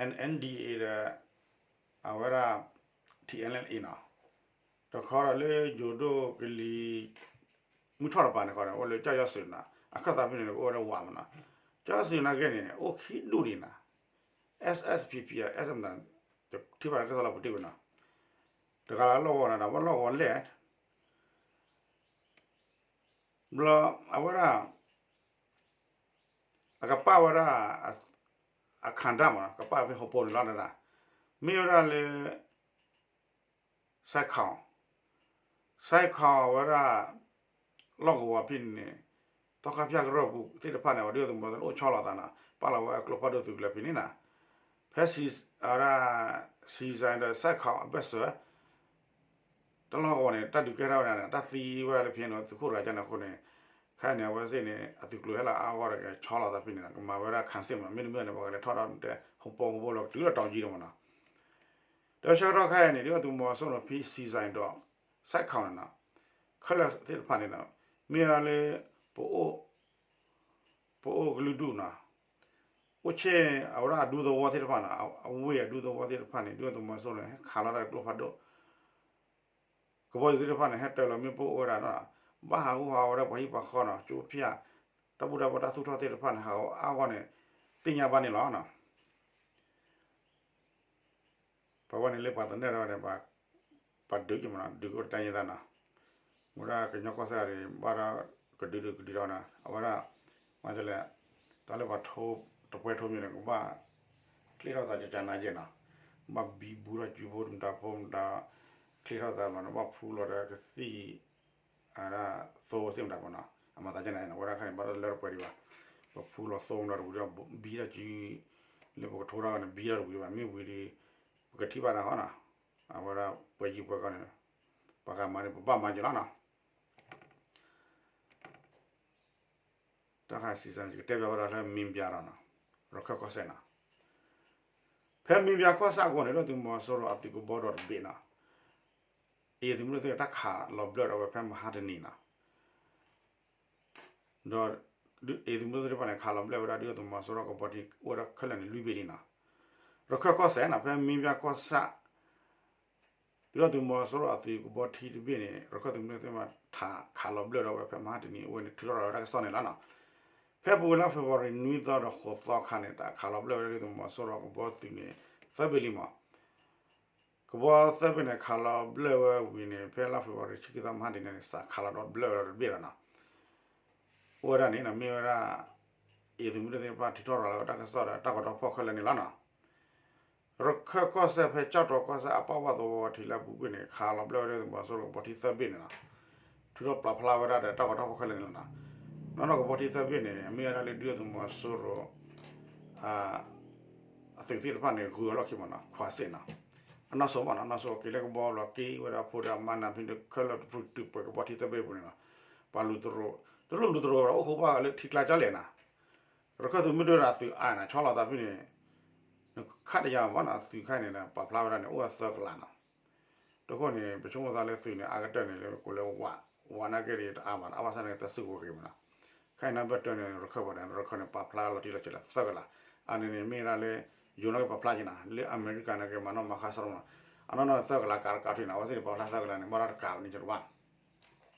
NNDA ဒီး အဝဲဒၣ် TNLA နီၤ. တခီဒီးလၢယိၤဒိၣ်ကလံၤ မုၢ်ထီၣ်တပၤန့ၣ်ဃီန့ၣ် အိၣ်လၢကၠီၣ်ယီၣ်စၢၤနီၤ အခၢၣ်သးဖဲန့ၣ် ကအိၣ်ဝဲဒၣ်ဝးမနီၤ. ကၠီၣ်ယီၣ်စၢၤနာ်က့န့ၣ် အိၣ်ခံဒူၣ်ဒံးနီၤ SSPP အ SM န့ၣ် ထံၣ်ဘၣ်တၢ်ကစီၣ်လၢပူၤတ့ၢ်ဝဲနီၤ. တဂၤလၢလီၢ်ကဝီၤန့ၣ်ဒီး ဘၣ်လီၢ်ကဝီၤလဲၣ် ဘျီ အဝဲဒၣ် အကပာ်ဝဲဒၣ် အခၣ်ဒၣ်မနီၤ ကပာ်ဖဲ ဟိုပုံး န့ၣ်လီၤဒၣ် မ့ၢ်ဝဲဒၣ်လၢ စဲးခီၣ် စဲးခီၣ်ဝဲဒၣ် လီၢ်ကဝီၤဖဲန့ၣ် သီခါဖၠၣ်ကရၢၢ်ပူၤသ့ၣ်တဖၣ်န့ၣ် ပှၤဒုၣ်ဒါသုးမီၤစိရိၤန့ၣ် အိၣ်ဆီလီၤသးနီၤ ပာ်လီၤဝဲအကျိဖးဒိၣ်သုးကျဲၤဖဲန့ၣ်နီၤ. ဖဲစံး အဝဲဒၣ် စံးစဲဒီးစဲးခီၣ်အဘၢၣ်စၢၤ တၢ်လီၢ်ကဝီၤန့ၣ် တၢ်ဒုးကဲထီၣ်ဝဲဒၣ်န့ၣ် တၢ်သံဝဲဒၣ်လၢဖဲန့ၣ် သုးခိၣ်တဂၤကန့ၣ်အဃိန့ၣ် ခဲအံၤန့ၣ် အဝဲသ့ၣ်န့ၣ် အသုးကျိၤဟဲလီၤအါဂီၢ်ဒီးကဆီလီၤသးဖဲန့ၣ် ကမၤဝဲဒၣ် ခံစစ် မနီၤ မ့တမ့ၢ်န့ၣ် ပှၤကလဲၤထီၣ်ဒီးတဲ ဟိုပုံး ဟိုပုံး လီၤတုၤလၢ တောင်ကြီး ဒီးမနီၤ. ဒီးဆၢကတီၢ်ခဲအံၤန့ၣ် ဒုၣ်ဒါသုးမီၤစိရိၤဖဲစံးစဲဒီး စဲးခီၣ်န့ၣ်နီၤ ခဲလၢာ်သ့ၣ်တဖၣ်န့ၣ်နီၤ မ့ၢ်ဝဲဒၣ်လၢ ပအိၣ် ပအိၣ်ကလုာ်ဒူၣ်နီၤ အိၣ်ဆ့ၣ် အဝဲဒၣ်အဒူသဝီသ့ၣ်တဖၣ်နီၤ အဝ့ၢ်အဒူသဝီသ့ၣ်တဖၣ်န့ၣ် ဒုၣ်ဒါသုးမီၤစိရိၤန့ၣ် ဟဲခးလီၤတၢ်ကျိဖးဒိၣ် ကဘီယူၤသ့ၣ်တဖၣ်န့ၣ် ဟဲတၢၤလီၤမ့ၣ်ပိၢ်အိၣ်ဝဲဒၣ်နီၤ ဘၣ်ဟးဂူာ်ဟးဂီၤဝဲဒၣ်ပှၤဟံၣ်ပှၤဃီနီၤ ကၠိဖၠၣ် တၢ်ဘူၣ်တၢ်ဘီတၢ်သူၣ်ထီၣ်သ့ၣ်တဖၣ်န့ၣ် ဟးဂီၤအါဂီၢ်န့ၣ် သ့ၣ်ညါဘၣ်န့ၣ်လီၤနီၤ. ပဝဲန့ၣ်လၢပှၤသနၢၣ်ထီၣ်ဝဲန့ၣ် ပှၤဒုးက့ၤမနီၤ ဒုးက့ၤအိၣ်တၢ်ယဲၢ်သးနီၤ မ့ၢ်ဒၣ်ကညီကီၢ်စဲၣ်န့ၣ် ဘၣ်ဒီးကဒုးဒုးကဒုးထီၣ်နီၤ အဝဲဒၣ် မၤဒ်လဲၣ် တၢ်လၢပှၤထိ တပှဲၤထိမ့ၢ်န့ၣ် ကဘၣ်ချ့ထီၣ်သးကကနါယဲၢ်နီၤ ဘၣ်ဘံဘူထီၣ်စုဖိမတၤဖိမတၤ ချ့ထီၣ်သးမနီၤ ဘၣ်ဖူလီၤဒီးကသံၣ် အဝဲဒၣ်သိသ့ၣ်မတၤဖိနီၤ အမၤသးကန့ၣ် အဝဲဒၣ်ခဲန့ၣ် ဘၣ်ဒီးလၢတပှဲၤဒံးဘၣ် ပဖူလီၤသိမတၤတပူၤဒီး ဘံထီၣ်စု လၢပကထိထီၣ်န့ၣ် ဘံထီၣ်တပူၤဒံးဘၣ် မ့ၢ်ဝံၤဒီး ပကထံၣ်ဘၣ်တၢ်ဃီနီၤ အဝဲဒၣ်ပှဲၤယံၤပှဲၤကီန့ၣ် ပှၤဂၤမၤန့ၣ် ပဘၣ်မၤက့ၤလီၤနီၤ တၢ်ခါစံးစဲန့ၣ် ယကတဲဘၣ်ဝဲဒၣ်လၢမ့ၢ်ဘၣ်ဒီးနီၤ ရခၢၣ်ကီၢ်စဲၣ်နီၤ ဖဲမ့ၢ်ဘၣ်ကီၢ်ဆၣ်အဂီၢ်န့ၣ် ဒုၣ်ဒါသုးမီၤစိရိၤအသုးကဘီဒီးတဘ့ၣ်နီၤ အံၤသုးမုၢ်ဒိၣ်သ့ၣ်တဖၣ်ခးလီၤဘျၢၣ်ဒီးဝဲဖဲမဟါတနံၤနီၤ ဒီး အံၤသုးမုၢ်ဒိၣ်သ့ၣ်တဖၣ်န့ၣ် ခးလီၤဘျၢၣ်ဝဲဒၣ်ဒုၣ်ဒါသုးမီၤစိရိၤကဘီထံအိၣ်ဝဲဒၣ်ခဲလၢာ်န့ၣ် လွံၢ်ဘ့ၣ်လံနီၤ. ရခၢၣ်ကီၢ်စဲၣ်နီၤ ဖဲမ့ၢ်ဘၣ်ကီၢ်ဆၣ် ဒုၣ်ဒါသုးမီၤစိရိၤအသုးကဘီထံတဘ့ၣ်န့ၣ် ရခၢၣ်သုးမုၢ်ဒိၣ်သ့ၣ်တဖၣ်ထးခးလီၤဘျၢၣ်ဒီးဝဲဖဲမဟါတနံၤအဝဲန့ၣ် ထုးထီၣ်ရၤဝဲဒၣ်ကစီၣ်န့ၣ်လီၤနီၤ. ဖဲပူၤဝဲလါဖ့ၤဘြူၤအါရံၤနွံသီဒီးဃိးသီအခါန့ၣ် တၢ်ခးလီၤဘျၢၣ်ဝဲဒၣ်ဒုၣ်ဒါသုးမီၤစိရိၤကဘီသုးန့ၣ် သၢဘ့ၣ်လံမး ကဘီသၢဘ့ၣ်န့ၣ် ခးလီၤဘျၢၣ်ဝဲဝံၤန့ၣ် ဖဲလါဖ့ၤဘြူၤအါရံၤဆံခံသီမဟါတနံၤန့ၣ် စးခးလီၤဒီးဘျၢၣ်ဝဲဒီးတဘ့ၣ်ဒီးနီၤ. အိၣ်ဝဲဒၣ်န့ၣ် မ့ၢ်ဝဲဒၣ် အံၤသုးမုၢ်ဒိၣ်သ့ၣ်တဖၣ်ထုးထီၣ်ရၤလီၤဝဲတၢ်ကစီၣ်ဒီးတၢ်ဂီၤထီၣ်ဖီၣ်ခဲလၢာ်န့ၣ်လီၤနီၤ. ရခၢၣ်ကီၢ်စဲၣ်ဖဲကၠီၣ်တီၤကီၢ်စဲၣ်အပၣ်ဝၣ်သဝီဝဲထံလၢအပူၤကွံာ်န့ၣ် ခးလီၤဘျၢၣ်ဝဲဒၣ်သုးမီၤစိရိၤကဘီထံသၢဘ့ၣ်န့ၣ်လီၤ. ထုးထီၣ်ပာ်ဖျါဝဲဒၣ်ဒီးတၢ်ဂီၤထီၣ်ဖီၣ်ခဲလၢာ်န့ၣ်လီၤနီၤ. နီၢ်နီၢ်ကဘီထံသၢဘ့ၣ်န့ၣ် အမ့ၢ်ဝဲဒၣ်လၢဒုၣ်ဒါသုးမီၤစိရိၤ အသုးသ့ၣ်တဖၣ်န့ၣ် ဂုၤအလီၢ်ခံမးနီၤ ခွးစ့ၣ်နီၤ. အနီၢ်စိဘၣ်နီၤ အနီၢ်စိက့ၤလၢကဘီဘျီက့ၤဝဲဒၣ်ဖိဒီး အမါနၤဖံးတခၢၣ်လၢတပူၤတုာ်ပှဲၤကဘီထံသၢဘ့ၣ်ပူၤန့ၣ်နီၤ. ပှၤလူၤတရိး တလိၣ်လူၤတရိးဝဲဒီးအိၣ်ဃိဘၣ်လၢထံကျါကၠီလဲၣ်နီၤ. ရခၢၣ်သုးမုၢ်ဒိၣ်ဒီးသုးအါနီၤ ဆီလီၤသးဖဲန့ၣ် နခးတယၤဘၣ်နီၤ သုးခါန့ၣ် ပာ်ဖျါဝဲဒၣ်န့ၣ် အိၣ်ဝဲသၢကလးနီၤ. တဃိန့ၣ် ပဆိကမိၣ်သးလၢသုးန့ၣ် အါကတၢၢ်န့ၣ် လၢကိးလၢဝး ဝးနာ်က့ဒီးတအါဘၣ် အါဘၣ်ဆၣ်န့ၣ် တၢ်စုကဝဲၤဂ့ၤမးနီၤ. ခဲအံၤန့ၣ် ဘၣ်တၢၢ်န့ၣ် ရခၢၣ်ဘၣ်န့ၣ် ရခၢၣ်န့ၣ် ပာ်ဖျါလီၤတံၢ်လီၤဆဲးလၢသၢကလး. အန့ၣ်န့ၣ် မ့ၢ်ဝဲဒၣ်လၢ ယိၤနာ်က့ပာ်ဖျါက့ၤနီၤ လၢအမဲရကၤနာ်က့ မၤနီၣ်မၤဃါစရီမးနီၤ. အနီၢ်နီၢ်သၢကလးကးတကးထံၣ်နီၤ အဝဲသ့ၣ်န့ၣ် ပှၤဖျါသၢကလးန့ၣ် ဘၣ်ဒီးတကးန့ၣ်တဘၣ်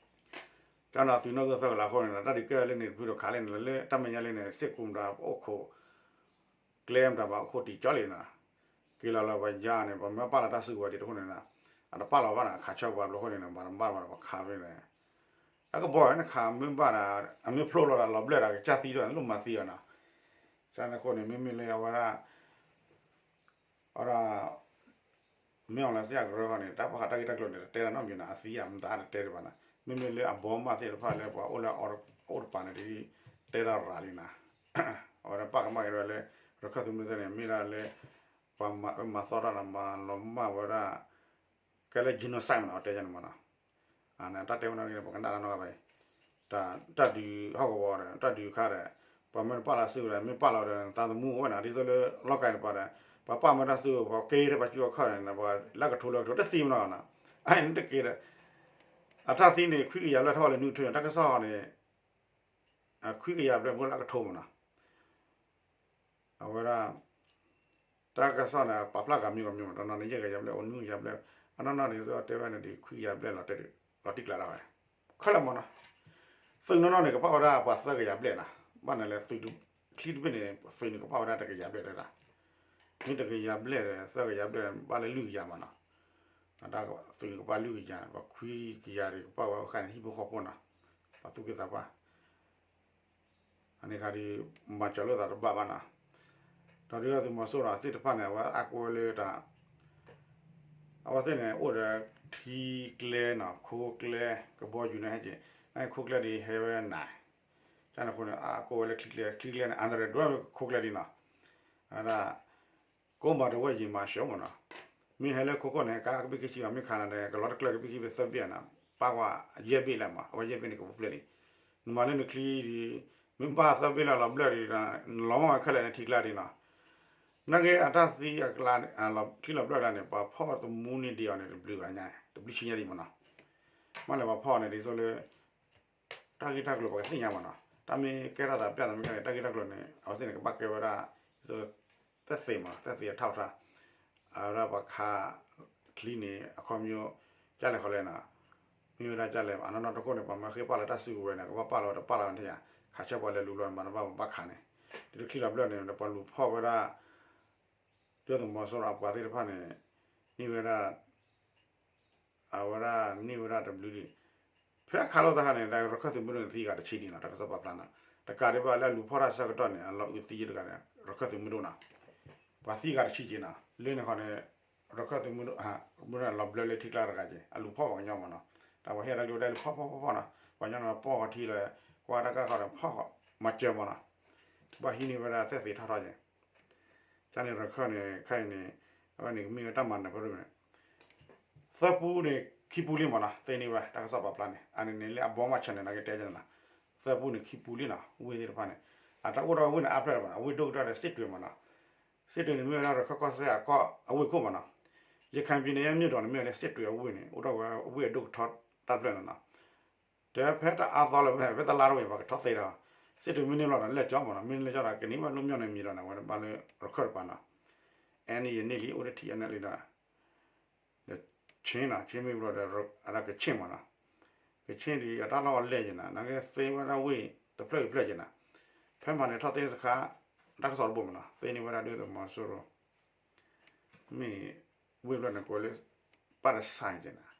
ကၠီနီၤ သုးနီၣ်ဂၢၢ်သၢကလးအဃိန့ၣ် တၢ်ဒုးကဲလၢန့ၣ် တဖုတခးလၢန့ၣ် လၢတၢ်မဲာ်ညါလၢန့ၣ် စ့ၢ်ကီးမတၤအိၣ်ခိး ကျဲမတၤဘၣ်အိၣ်ခိးတံၢ်ကၠီလံနီၤ, က့ၤလီၤလၢပှၤယါန့ၣ် ပှၤမၢပာ်လီၤတၢ်စုကဝဲၤဒ်တဃိန့ၣ်နီၤ, အတပာ်လီၤဘၣ်နီၤ ခးဆၢပှၤဘျီဃိန့ၣ်နီၤ ဘၣ်တဘၣ်ဘၣ်ဒီးပှၤခးဖဲန့ၣ်, တၢ်ကဘီၣ်ဝဲနခးမ့ၢ်ဘၣ်ဒီး အမ့ၢ်ဖျိလီၤဒီးလီၤဘျၢၣ်ဒီး ကစၢ်သံဒီးလိၣ်မၤသံအီၤနီၤ, ကန့ၣ်အဃိန့ၣ် မ့မ့ၢ်လၢအဝဲဒၣ် အဝဲဒၣ် မ့ၢ်အီၤလၢသ့ၣ်အကရၢဃီန့ၣ် တၢ်ဘၣ်ဃးတၢ်ဂ့ၢ်တၢ်ကျိၤန့ၣ် တတဲတၢ်နီတမံၤနီၤ အသံအမတၤတတဲဒံးဘၣ်နီၤ, မ့မ့ၢ်လၢအဘီမၢ်သ့ၣ်တဖၣ်လၢပှၤအိၣ်လၢအအိၣ်တပၤန့ၣ် ဒ်တဲတၢ်ရၤလံနီၤ, အဝဲဒၣ်ပာ်ကမၣ်က့ၤဝဲလၢ ရခၢၣ်သုးမုၢ်သ့ၣ်န့ၣ် မ့ၢ်ဒၣ်လၢ ပှၤမၤအၢမၤသီတၢ်နီၤ မၤလီၤမၢ်ဝဲဒၣ် ကဲလၢ genocide မနီၤ တဲယၤန့ၣ်မနီၤ, တၢ်တဲဝဲန့ၣ် ပကနၣ်တၢ်နီတဂၤဘၣ်အံၤ, တၢ်ဒုးဟီၣ်ကဝီၤဒီး တၢ်ဒုးခါဒီး ပှၤမ့ၢ်တပာ်လီၤစုကဝဲၤဒီး မ့ၢ်ပာ်လီၤဒီး သးသမူအိၣ်ဝဲနီၤ ဒ်သိးလၢလီၢ်ကၤန့ၣ်ပှၤဒီး ပှၤပာ်မၢတၢ်စုကဝဲၤ ပှၤကဲထဲပှၤစုအခီၣ်န့ၣ် ပှၤလၢကထိလၢကထိတသံမနီၤနီၤ, အန့ၣ်တက့ၢ်ဒီး အတၢ်သံန့ၣ် ခွံကယၤဘျဲၣ်ထီၣ်ဝဲလၢနုၢ်ထူၣ်န့ၣ် တၢ်ကစီၣ်န့ၣ် ခွံကယၤဘျဲၣ်ဘိလၢကထိမနီၤ အဝဲဒၣ် တၢ်ကစီၣ်န့ၣ် ပာ်ဖျါဂၤမံၤဂၤမံၤမး တနီၤန့ၣ် ယဲၢ်ကယၤဘျဲၣ် အိၣ်နွံကယၤဘျဲၣ် အနီၢ်နီၢ်န့ၣ် တဲဝဲန့ၣ်ဒ် ခွံကယၤဘျဲၣ်လီၤ တဲဒ် လီၤတံၢ်ကျါဒၣ်ဝဲ ခဲလၢာ်မနီၤ, သုးနီၢ်နီၢ်န့ၣ် ကပာ်ဝဲဒၣ်ပှၤသၢကယၤဘျဲၣ်နီၤ, ဘၣ်န့ၣ်လဲၤသုးချံတဘ့ၣ်န့ၣ် သုးန့ၣ်ကပာ်ဝဲဒၣ်တကယၤဘျဲၣ်တဒၣ်, မ့ၢ်တကယၤဘျဲၣ်ဒီး သၢကယၤဘျဲၣ် ဘၣ်လၢလွံၢ်ကယၤမနီၤ, အတၢ်သုးန့ၣ်ကပာ်လွံၢ်ကယၤ ပှၤခွံကယၤဒ်ကပာ်ဝဲဃါန့ၣ် ဟံၣ်ဖိဃီဖိနီၤ, ပှၤသူၣ်က့သးပှၢ် အန့ၣ်ခါဒ် မၤစၢၤလိာ်သးတဘၣ်ဘၣ်နီၤ, ဒီးဒုၣ်ဒါသုးမီၤစိရိၤသ့ၣ်တဖၣ်န့ၣ် အဝဲအါကိးဝဲလၢတၢ် အဝဲသ့ၣ်န့ၣ် အိၣ်ဒီးထံကျဲနီၤ ခိကျဲ ကဘီယူၤန့ၣ်ဟဲက့ၤ, နခိကျဲဒ်ဟဲဝဲနၤ, ကန့ၣ်အဃိန့ၣ် အကိးဝဲလၢထံကျဲ ထံကျဲန့ၣ် အန္တရာယ် ဒိၣ်ခိကျဲဒ်နီၤ, အဝဲဒၣ် ကိးမၤတဝဲၢ်ယံၤမၤစၢၤမနီၤ, မ့ၢ်ဟဲလၢခိခိၣ်န့ၣ် ကါကဘ့ၣ်ခံဆံဘၣ် မ့ၢ်ခးနၤဒီး ကလီၤတကျၢၢ်ကဘ့ၣ်ခံဘ့ၣ်သၢဘ့ၣ်နီၤ, ပာ်ကွၢ်ယဲၢ်ဘ့ၣ်လၢမး အဝဲယဲၢ်ဘ့ၣ်န့ၣ် ကပူၤဖျဲးလံ, နမၤလၢနချံဒ် မ့ၢ်ဘၣ်သၢဘ့ၣ်လၢလီၤဘျၢၣ်ဒ်ဒီး နလီၤမၢ်ဝဲခဲလၢာ်န့ၣ် ထံကျါဒ်နီၤ, နာ်က့အတၢ်သံအကျါ ချံလီၤဘျၢၣ်ကျါန့ၣ် ပှၤဖီၣ်သမူန့ၢ်ဒံးအီၤန့ၣ် တဘျုးဂၤညါ တဘျုးဆံညါဒံးမနီၤ, မ့ၢ်လဲၤပှၤဖီၣ်န့ၣ် ဒ်သိးလၢ တၢ်ဂ့ၢ်တၢ်ကျိၤပှၤကသ့ၣ်ညါမနီၤ, တၢ်မ့ၢ်ကဲထီၣ်သးပျၢ်သးမ့ၢ်ကဲန့ၣ် တၢ်ဂ့ၢ်တၢ်ကျိၤန့ၣ် အဝဲသ့ၣ်န့ၣ် ကဘၣ်ကဲဝဲဒၣ် ဒ်သိးလၢ သက်သေမနီၤ သက်သေအထောက်အထား, အဝဲဒၣ်ပှၤခး ချံန့ၣ် အခီပညီ ကၢ်လဲၣ်ခီလဲၣ်နီၤ, မ့ၢ်ဝဲဒၣ်ကၢ်လဲၣ် အနီၢ်နီၢ်တခိၣ်န့ၣ် ပှၤမၢဃ့ပာ်လီၤတၢ်စုကဝဲၤန့ၣ် ကဘၣ်ပာ်လီၤတပာ်လီၤန့ၣ်ယါ, ခးဆၢပှၤလဲၤလူၤဘျီန့ၣ် မၤတဘၣ်ပဘၣ်ခးန့ၣ်, ဒ်တချံလီၤဘျၢၣ်န့ၣ် ပှၤလူၤဖီၣ်ဝဲဒၣ် ဒုၣ်ဒါသုးမီၤစိရိၤအပှၤသ့ၣ်တဖၣ်န့ၣ် န့ၢ်ဝဲဒၣ် အဝဲဒၣ်န့ၢ်ဝဲဒၣ်တဘျုးဒံး, ဖဲအခါလိာ်သးခါန့ၣ် တၢ်ရခၢၣ်သုးမုၢ်ဒိၣ်န့ၣ်သံဂၤတဆံဒံးနီၤ တၢ်ကစီၣ်ပာ်ဖျါနီၤ, တကးဒံးဘၣ်လၢအလူၤဖီၣ်တၢ်ဆၢကတီၢ်န့ၣ် အလီၤအုးသံယဲၢ်တဂၤန့ၣ် ရခၢၣ်သုးမုၢ်ဒိၣ်နီၤ, ပှၤသံဂၤတဆံက့နီၤ လၢန့ၣ်ဃီန့ၣ် ရခၢၣ်သုးမုၢ်ဒိၣ် မုၢ်ဒိၣ်န့ၣ်လီၤဘျၢလၢထံကျါတဂၤက့ အလူၤဖီၣ်ပှၤကညီမနီၤ, တၢ်ပှၤဟ့ၣ်တၢ်ကလုၢ်ဒၣ်လူၤဖီၣ်ဖီၣ်ဖီၣ်ဖီၣ်နီၤ, ပှၤကညီန့ၣ်ဖီၣ်ဃီထံလၢ ကွၢ်တၢ်ကၢ်ဃီဒီးဖီၣ်ဃီ မၤစၢၤမနီၤ, ဘၣ်ဟံးန့ၢ်ဝဲဒၣ်သဲၣ်သ့ထီၣ်ထီၣ်က့ ကန့ၣ်ရခၢၣ်န့ၣ် ခဲအံၤန့ၣ် အဝဲန့ၣ်ကမ့ၢ်ဝဲတၢ်မၤနၢၤဖဲန့ၣ် သၢပူန့ၣ် ခံပူလံမနီၤ သ့န့ၢ်ဝဲ တၢ်ကစီၣ်ပာ်ဖျါန့ၣ် အန့ၣ်န့ၣ်လၢအဘီမးဆၢၣ်န့ၣ် နကတဲကန့ၣ်လီၤ, သၢပူန့ၣ်ခံပူလံနီၤ ဝ့ၢ်သ့ၣ်တဖၣ်န့ၣ် အတၢ်အိၣ်ထီၣ်ဝ့ၢ်န့ၣ်အါဖျၢၣ်လၢၤဘၣ်နီၤ ဝ့ၢ်ဒိၣ်ကတၢၢ်ဒီးစ့ၣ်တွဲၤမနီၤ, စ့ၣ်တွဲၤန့ၣ်မ့ၢ်ဝဲဒၣ်ရခၢၣ်ကီၢ်စဲၣ်အကီၢ်အဝ့ၢ်ခိၣ်မနီၤ, ရခိုင်ပြည်နယ်ရဲ့ မြို့တော်န့ၣ် မ့ၢ်ဝဲလၢစ့ၣ်တွဲၤအဝ့ၢ်န့ၣ် အိၣ်ထီၣ်ဝဲဝ့ၢ်အဒိၣ်ကထီတၢ်ဖျၢၣ်န့ၣ်နီၤ တဲဖဲတၢ်အါသီလၢၤ ဖဲတလါတဝံၤ ပှၤကထီၣ်သ့ဒီး စ့ၣ်တွဲၤမ့ၢ်န့ၢ်ဘျီဒီး လဲၣ်ကၠီမနီၤ မ့ၢ်န့ၢ်ဘျီဒီး ကန့ၢ်ဘၣ်လၢမၠီၣ်န့ၣ်မံၤဒီးန့ၣ် အဝဲဘၣ်လၢရခၢၣ်တပၤနီၤ အဲန့ၣ်ယန့ၢ်လံ အိၣ်ဒီး ထံၣ်အဲန့ၣ်လံဒီး ဒီး ချင်းနီၤ ချင်းမ့ၢ်ဘျီဒီး အဒၣ်ကချ့ၣ်မနီၤ ကချ့ၣ်ဒီးအတၢ်လီၢ်အလဲၢ်က့ၤနီၤ နာ်က့သ့ဝဲဒၣ်ဝ့ၢ်တဖျၢၣ်တဖျၢၣ်က့ၤနီၤ ဖဲမၤန့ၣ်ထီၣ်သ့စခါ တၢ်ကစီၣ်တဘိမနီၤ သ့န့ၢ်ဝဲဒၣ်ဒုၣ်ဒါသုးမီၤစိရိၤ မ့ၢ်ဝ့ၢ်ဖျၢၣ်န့ၣ်ကိးလၢ ပၢ်တဆဲးက့ၤနီၤ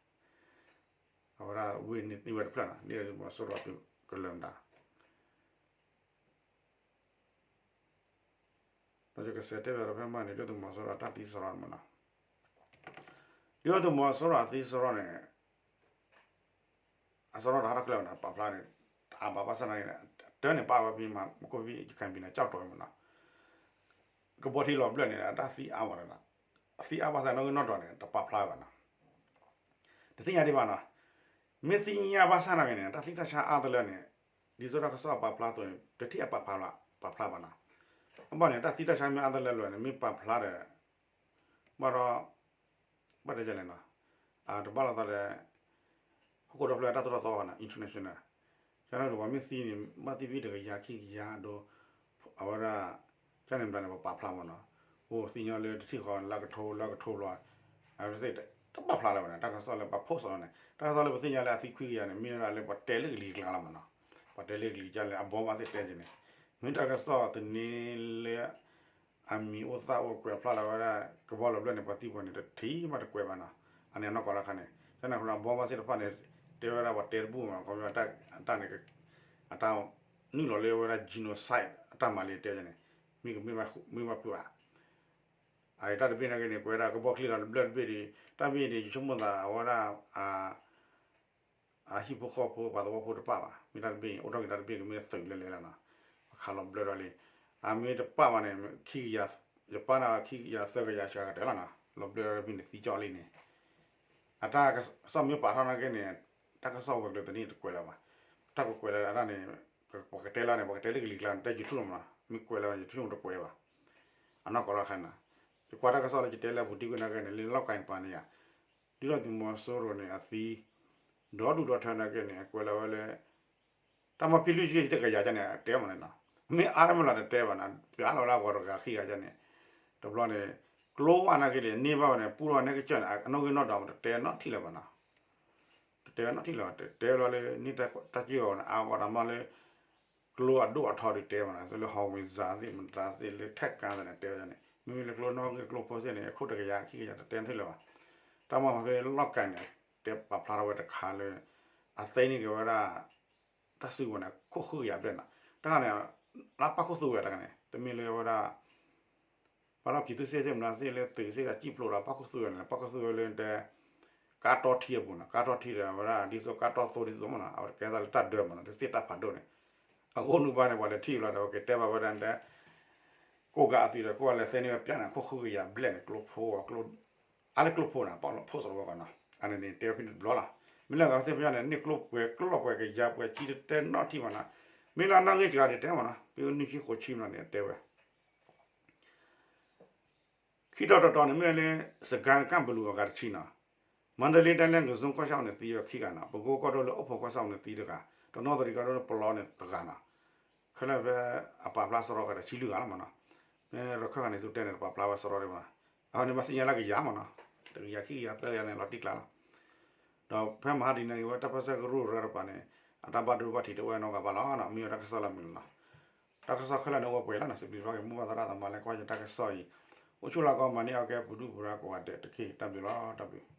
အဝဲဒၣ်ဝ့ၢ်န့ၢ်သံဝဲတဖျၢၣ်နီၤ ဒုၣ်ဒါသုးမီၤစိရိၤသုးကလၢၤမတၤ ဒီးယကစးတဲဘၣ်ဒီးဖဲမးန့ၣ် ဒုၣ်ဒါသုးမီၤစိရိၤအတၢ်သံစရီန့ၣ်မနီၤ ဒုၣ်ဒါသုးမီၤစိရိၤအသံစရီန့ၣ် အစရီတဟးထီၣ်ခဲလၢာ်နီၤ ပာ်ဖျါန့ၣ် တအါဘၣ်ဘၣ်ဆၣ်နာ်က့န့ၣ် တၢ်န့ၣ်ပာ်ဝဲဖဲမး မူခိၣ်ဖံး ရခိုင်ပြည်နယ် ကျောက်တော် မနီၤ ကဘီထံလီၤဘျၢၣ်န့ၣ် အတၢ်သံအါမးနီၤ အသံအါဘၣ်ဆၣ်နာ်က့နီၢ်တီၤန့ၣ် တပာ်ဖျါဘၣ်နီၤ တသ့ၣ်ညါဒံးဘၣ်နီၤ မ့ၢ်သ့ၣ်ညါဘၣ်ဆၣ်နာ်က့န့ၣ် တၢ်သံတၢ်ဆါအါတလၢန့ၣ် ဒ်သိးတၢ်ကစီၣ်ပာ်ဖျါအသိးန့ၣ် တထံၣ်အပာ်ဖျါဘၣ် ပာ်ဖျါဘၣ်နီၤ အဘၣ်န့ၣ် တၢ်သံတၢ်ဆါမ့ၢ်အါတလၢလၢန့ၣ် မ့ၢ်ပာ်ဖျါဒီး ဘၣ်ဒီး ဘၣ်တဲလဲၣ်နီၤ တဘၣ်လိာ်သးဒီး ဟီၣ်ခိၣ်ဒီဖျၢၣ်တၢ်သိၣ်တၢ်သီနီၤ international ကန့ၣ်ဒီးပှၤမ့ၢ်သံန့ၣ် ဘၣ်သံဖဲတကယၤခံကယၤဒီး အဝဲဒၣ် ကန့ၣ်မတၤန့ၣ် ပှၤပာ်ဖျါမးနီၤ အိၣ်သံညီလၢတထံၣ်ဃီ လၢကထိ လၢကထိဘျီ အဝဲသ့ၣ်တပာ်ဖျါလၢၤဘၣ်န့ၣ် တၢ်ကစီၣ်လၢပှၤ post လီၤန့ၣ် တၢ်ကစီၣ်လၢပသ့ၣ်ညါလၢအသံခွံကယၤန့ၣ် မ့ၢ်ဝဲဒၣ်လၢပှၤတဲလၢကလံၤကျါလီၤမးနီၤ. ပှၤတဲလၢကလံၤကျါလၢအဘီဘၣ်သ့ၣ်တဲက့ၤန့ၣ် မ့ၢ်တၢ်ကစီၣ်သန့လၢ အမံၤအိၣ်သၣ်အိၣ်ကွဲးဖျါလီၤဝဲဒၣ် ကဘီလီၤဘျၢၣ်န့ၣ် ပှၤသံပှၤန့ၣ် တထံၣ်မးတကွဲးဘၣ်နီၤ. အန့ၣ်အနီၢ်ကီၢ်လီၤခါန့ၣ် တၢ်န့ၣ်အဃိန့ၣ် အဘီဘၣ်သ့ၣ်တဖၣ်န့ၣ် တဲဝဲဒၣ်ပှၤတဲတဘူၣ်မး ခီဖျိတၢ်န့ၣ် အတၢ်နုာ်လီၤလၢဝဲဒၣ် genocide အတၢ်မၤလံတဲန့ၣ် မ့ၢ်ကမ့ၢ်ဘၣ်ဖုးဧါ. အတၢ်တဘ့ၣ်နာ်က့န့ၣ် ကွဲးဒၣ်ကဘီချံလီၤဘျၢၣ်တဘ့ၣ်ဒီး တၢ်ဘ့ၣ်န့ၣ် ယဆိကမိၣ်သးအဝဲဒၣ် အဟံၣ်ဖိဃီဖိပှၤသဝီဖိတပာ်ဘၣ် မ့ၢ်တၢ်တဘ့ၣ် အိၣ်ထီၣ်က့ၤတၢ်တဘ့ၣ်ကမ့ၢ်သုးလဲၤလဲၤလီၤနီၤ. ပခးလီၤဘျၢၣ်ဒီးလံ အမ့ၢ်တပာ်ဘၣ်န့ၣ် ခံကယၤ ယပာ်န့ၣ်ခံကယၤသၢကယၤစှၤကတၢၢ်လီၤနီၤ. လီၤဘျၢၣ်ဒီးတဘ့ၣ်န့ၣ်သံကၠီလံန့ၣ် အတၢ်ကစီၣ်မ့ၢ်ပာ်ထီၣ်နာ်က့န့ၣ် တၢ်ကစီၣ်ဝဲၤကျိၤသန့ၣ်တကွဲးလၢၤဘၣ်. တၢ်ကကွဲးလၢၤအတၢ်န့ၣ် ပှၤကတဲလၢန့ၣ် ပှၤကတဲလၢကလံၤကျါန့ၣ် တၢ် YouTube လီၤမးနီၤ. မ့ၢ်ကွဲးလၢ YouTube တကွဲးဘၣ်. အနီၢ်ကီၢ်လီၤခါန့ၣ် ယကွၢ်တၢ်ကစီၣ်လၢယတဲလၢအပူၤတံၢ်ကွံာ်နာ်က့န့ၣ် လၢလီၢ်ကၤန့ၣ်ပၤန့ၣ်ယါ ဒ်သိးသုးမီၤစိရိၤန့ၣ်အသံ ဒီဒူၣ်ဒီထၢနာ်က့န့ၣ် ကွဲးလၢၤဝဲလၢ တၢ်မၤဖံးလွံၢ်ဆံတကယၤန့ၣ် အတဲမးန့ၣ်နီၤ. မ့ၢ်အါတမ့ၢ်လီၤတတဲဘၣ်နီၤ ပျးလီၤဝဲလၢအဂီၤတဂၤခံဂၤန့ၣ် တဘျီန့ၣ် ကျိဝဲနာ်က့န့ၣ် န့ၢ်ဘၣ်ဝဲန့ၣ် ပူထီၣ်န့ၢ်ကစၢၢ်န့ၣ် အနီၣ်ဂံၢ်နီၣ်ဒွးမး တတဲနီတထံၣ်လၢၤဘၣ်နီၤ. တတဲနီတထံၣ်လၢၤဘၣ် တတဲလီၤလၢန့ၢ်တၢ်စ့ၢ်ကီးန့ၣ် အါဂီၢ်တၢ်မးလၢ ကျိအဒိၣ်အထီဒုးတဲမးနီၤ လၢ howitzer သ့ၣ် မတၤသ့ၣ် လၢထဲးကါသ့ၣ်န့ၣ် တဲဝဲန့ၣ် မ့မ့ၢ်လၢကျိနီၣ်ဂံၢ်ကျိဖိသ့ၣ်န့ၣ် အခိၣ်တကယၤခံကယၤ တတဲနီတထံၣ်လၢၤဘၣ်. တၢ်မၤဖဲလီၢ်ကၤန့ၣ် တဲပာ်ဖျါထီၣ်ဝဲတခါလၢ အသ့န့ၢ်က့ၤဝဲဒၣ် တၢ်စုကဝဲၤန့ၣ် ခိၣ်ဃုကယၤဘျဲၣ်နီၤ. တၢ်န့ၣ် လၢပာ်ခိၣ်သူဝဲတၢ်န့ၣ် တမ့ၢ်လၢဝဲဒၣ် ဘၣ်ဒီး ပြည်သူ့စစ် သ့ၣ်မနုၤသ့ၣ်လၢသုးသ့ၣ်အစံၣ်ဖျိးဒီး ပာ်ခိၣ်သူဝဲန့ၣ် ပာ်ခိၣ်သူဝဲလၢတဲ ကါတီထံအပူၤနီၤ ကါတီထံဒီး အဝဲဒၣ် ဒ်သိးကါတီသိဒ်သိးမးနီၤ အဝဲကဲသးလၢတၢ်ဒၢမးနီၤ တသ့တၢ်ဖးဒိၣ်န့ၣ် အဃိနုဘၣ်န့ၣ် ပှၤလဲၤထံၣ်လီၤဒီး က့ၤတဲဘၣ်ဝဲဒၣ်တဲ ကိးဂၤအသွံၣ်ဒီး ကိးဂၤလဲၤသ့န့ၢ်ဝဲပျးန့ၣ် ခိၣ်ဃုကယၤဘျဲၣ်န့ၣ် ကျိဖိ အါလၢကျိဖိန့ၣ် ပာ်လီၤဖိစီၤတဝီကီးနီၤ အန့ၣ်န့ၣ် တဲဝဲဖဲန့ၣ်တဘျီလီၤ. မ့ၢ်လၢအဂၤသ့ၣ်ဖဲန့ၣ် န့ၢ်ကျိပှဲၤကျီၢ်ပှဲၤကယၤပှဲၤကံတတဲနီတထံၣ်မးနီၤ မ့ၢ်လၢအနီၣ်ဂံၢ်စှၤဒုးတဲမးနီၤ ပနွံဆံဃိးဆံမးန့ၣ် တဲဝဲ ခံတီၤတတီၤန့ၣ်မ့ၢ်လၢ စကဲကၣ်ဘလူးအဂၤတဆံနီၤ မန္တလေးတိုင်းလၢ ငဇုံကီၢ်ဆၣ်အံၤန့ၣ်သံဝဲခံဂၤနီၤ ပဲခူးကီၢ်ဒိၣ်လၢအိၣ်ဖှိၣ်ကီၢ်ဆၣ်အံၤန့ၣ်သံတဂၤ တနီသရံၣ်ကီၢ်ဒိၣ်လၢပလီန့ၣ်တဂၤနီၤ ခဲလၢာ်ဖဲအပာ်ဖျါစရီကတၢၢ်ဆံလွံၢ်ဂၤလီၤမးနီၤ မ့ၢ်ရခၢၣ်ဂၤန့ၣ် သုတဲန့ၣ် တပာ်ဖျါဝဲစရီဒံးဘၣ် အဝဲန့ၣ်ဘၣ်သ့ၣ်ညါလၢကယၤမးနီၤ တကယၤခံကယၤသၢကယၤန့ၣ် လီၤတံၢ်ကျါလီၤ ဒီးဖဲမဟါဒ်န့ၣ်ဝဲတၢ်ပၢၢ်ဆၢကရူၢ်ရၢတပၤန့ၣ် အတၢ်ဘၣ်ဒိဘၣ်ထံးတအိၣ်နီတဂၤဘၣ်လီၤနီၤ မ့ၢ်ဝဲတၢ်ကစီၣ်လၢမုာ်လီၤနီၤ တၢ်ကစီၣ်ခဲလၢာ်န့ၣ်အိၣ်ဝဲပှဲၤလီၤနီၤ စံးဘျုးဘၣ်က့ၤမိၢ်ပၢ်သရၣ်သမါလၢကွၢ်ယတၢ်ကစီၣ်အံၤ အိၣ်ဆူၣ်လၢကီၢ်မၤန့ၢ်အီၣ်ကဲပူၤဒူၣ်ပူၤဒါကိးဂၤဒဲးတက့ၢ် တၢ်ဘျုးလီၤ တၢ်ဘျုး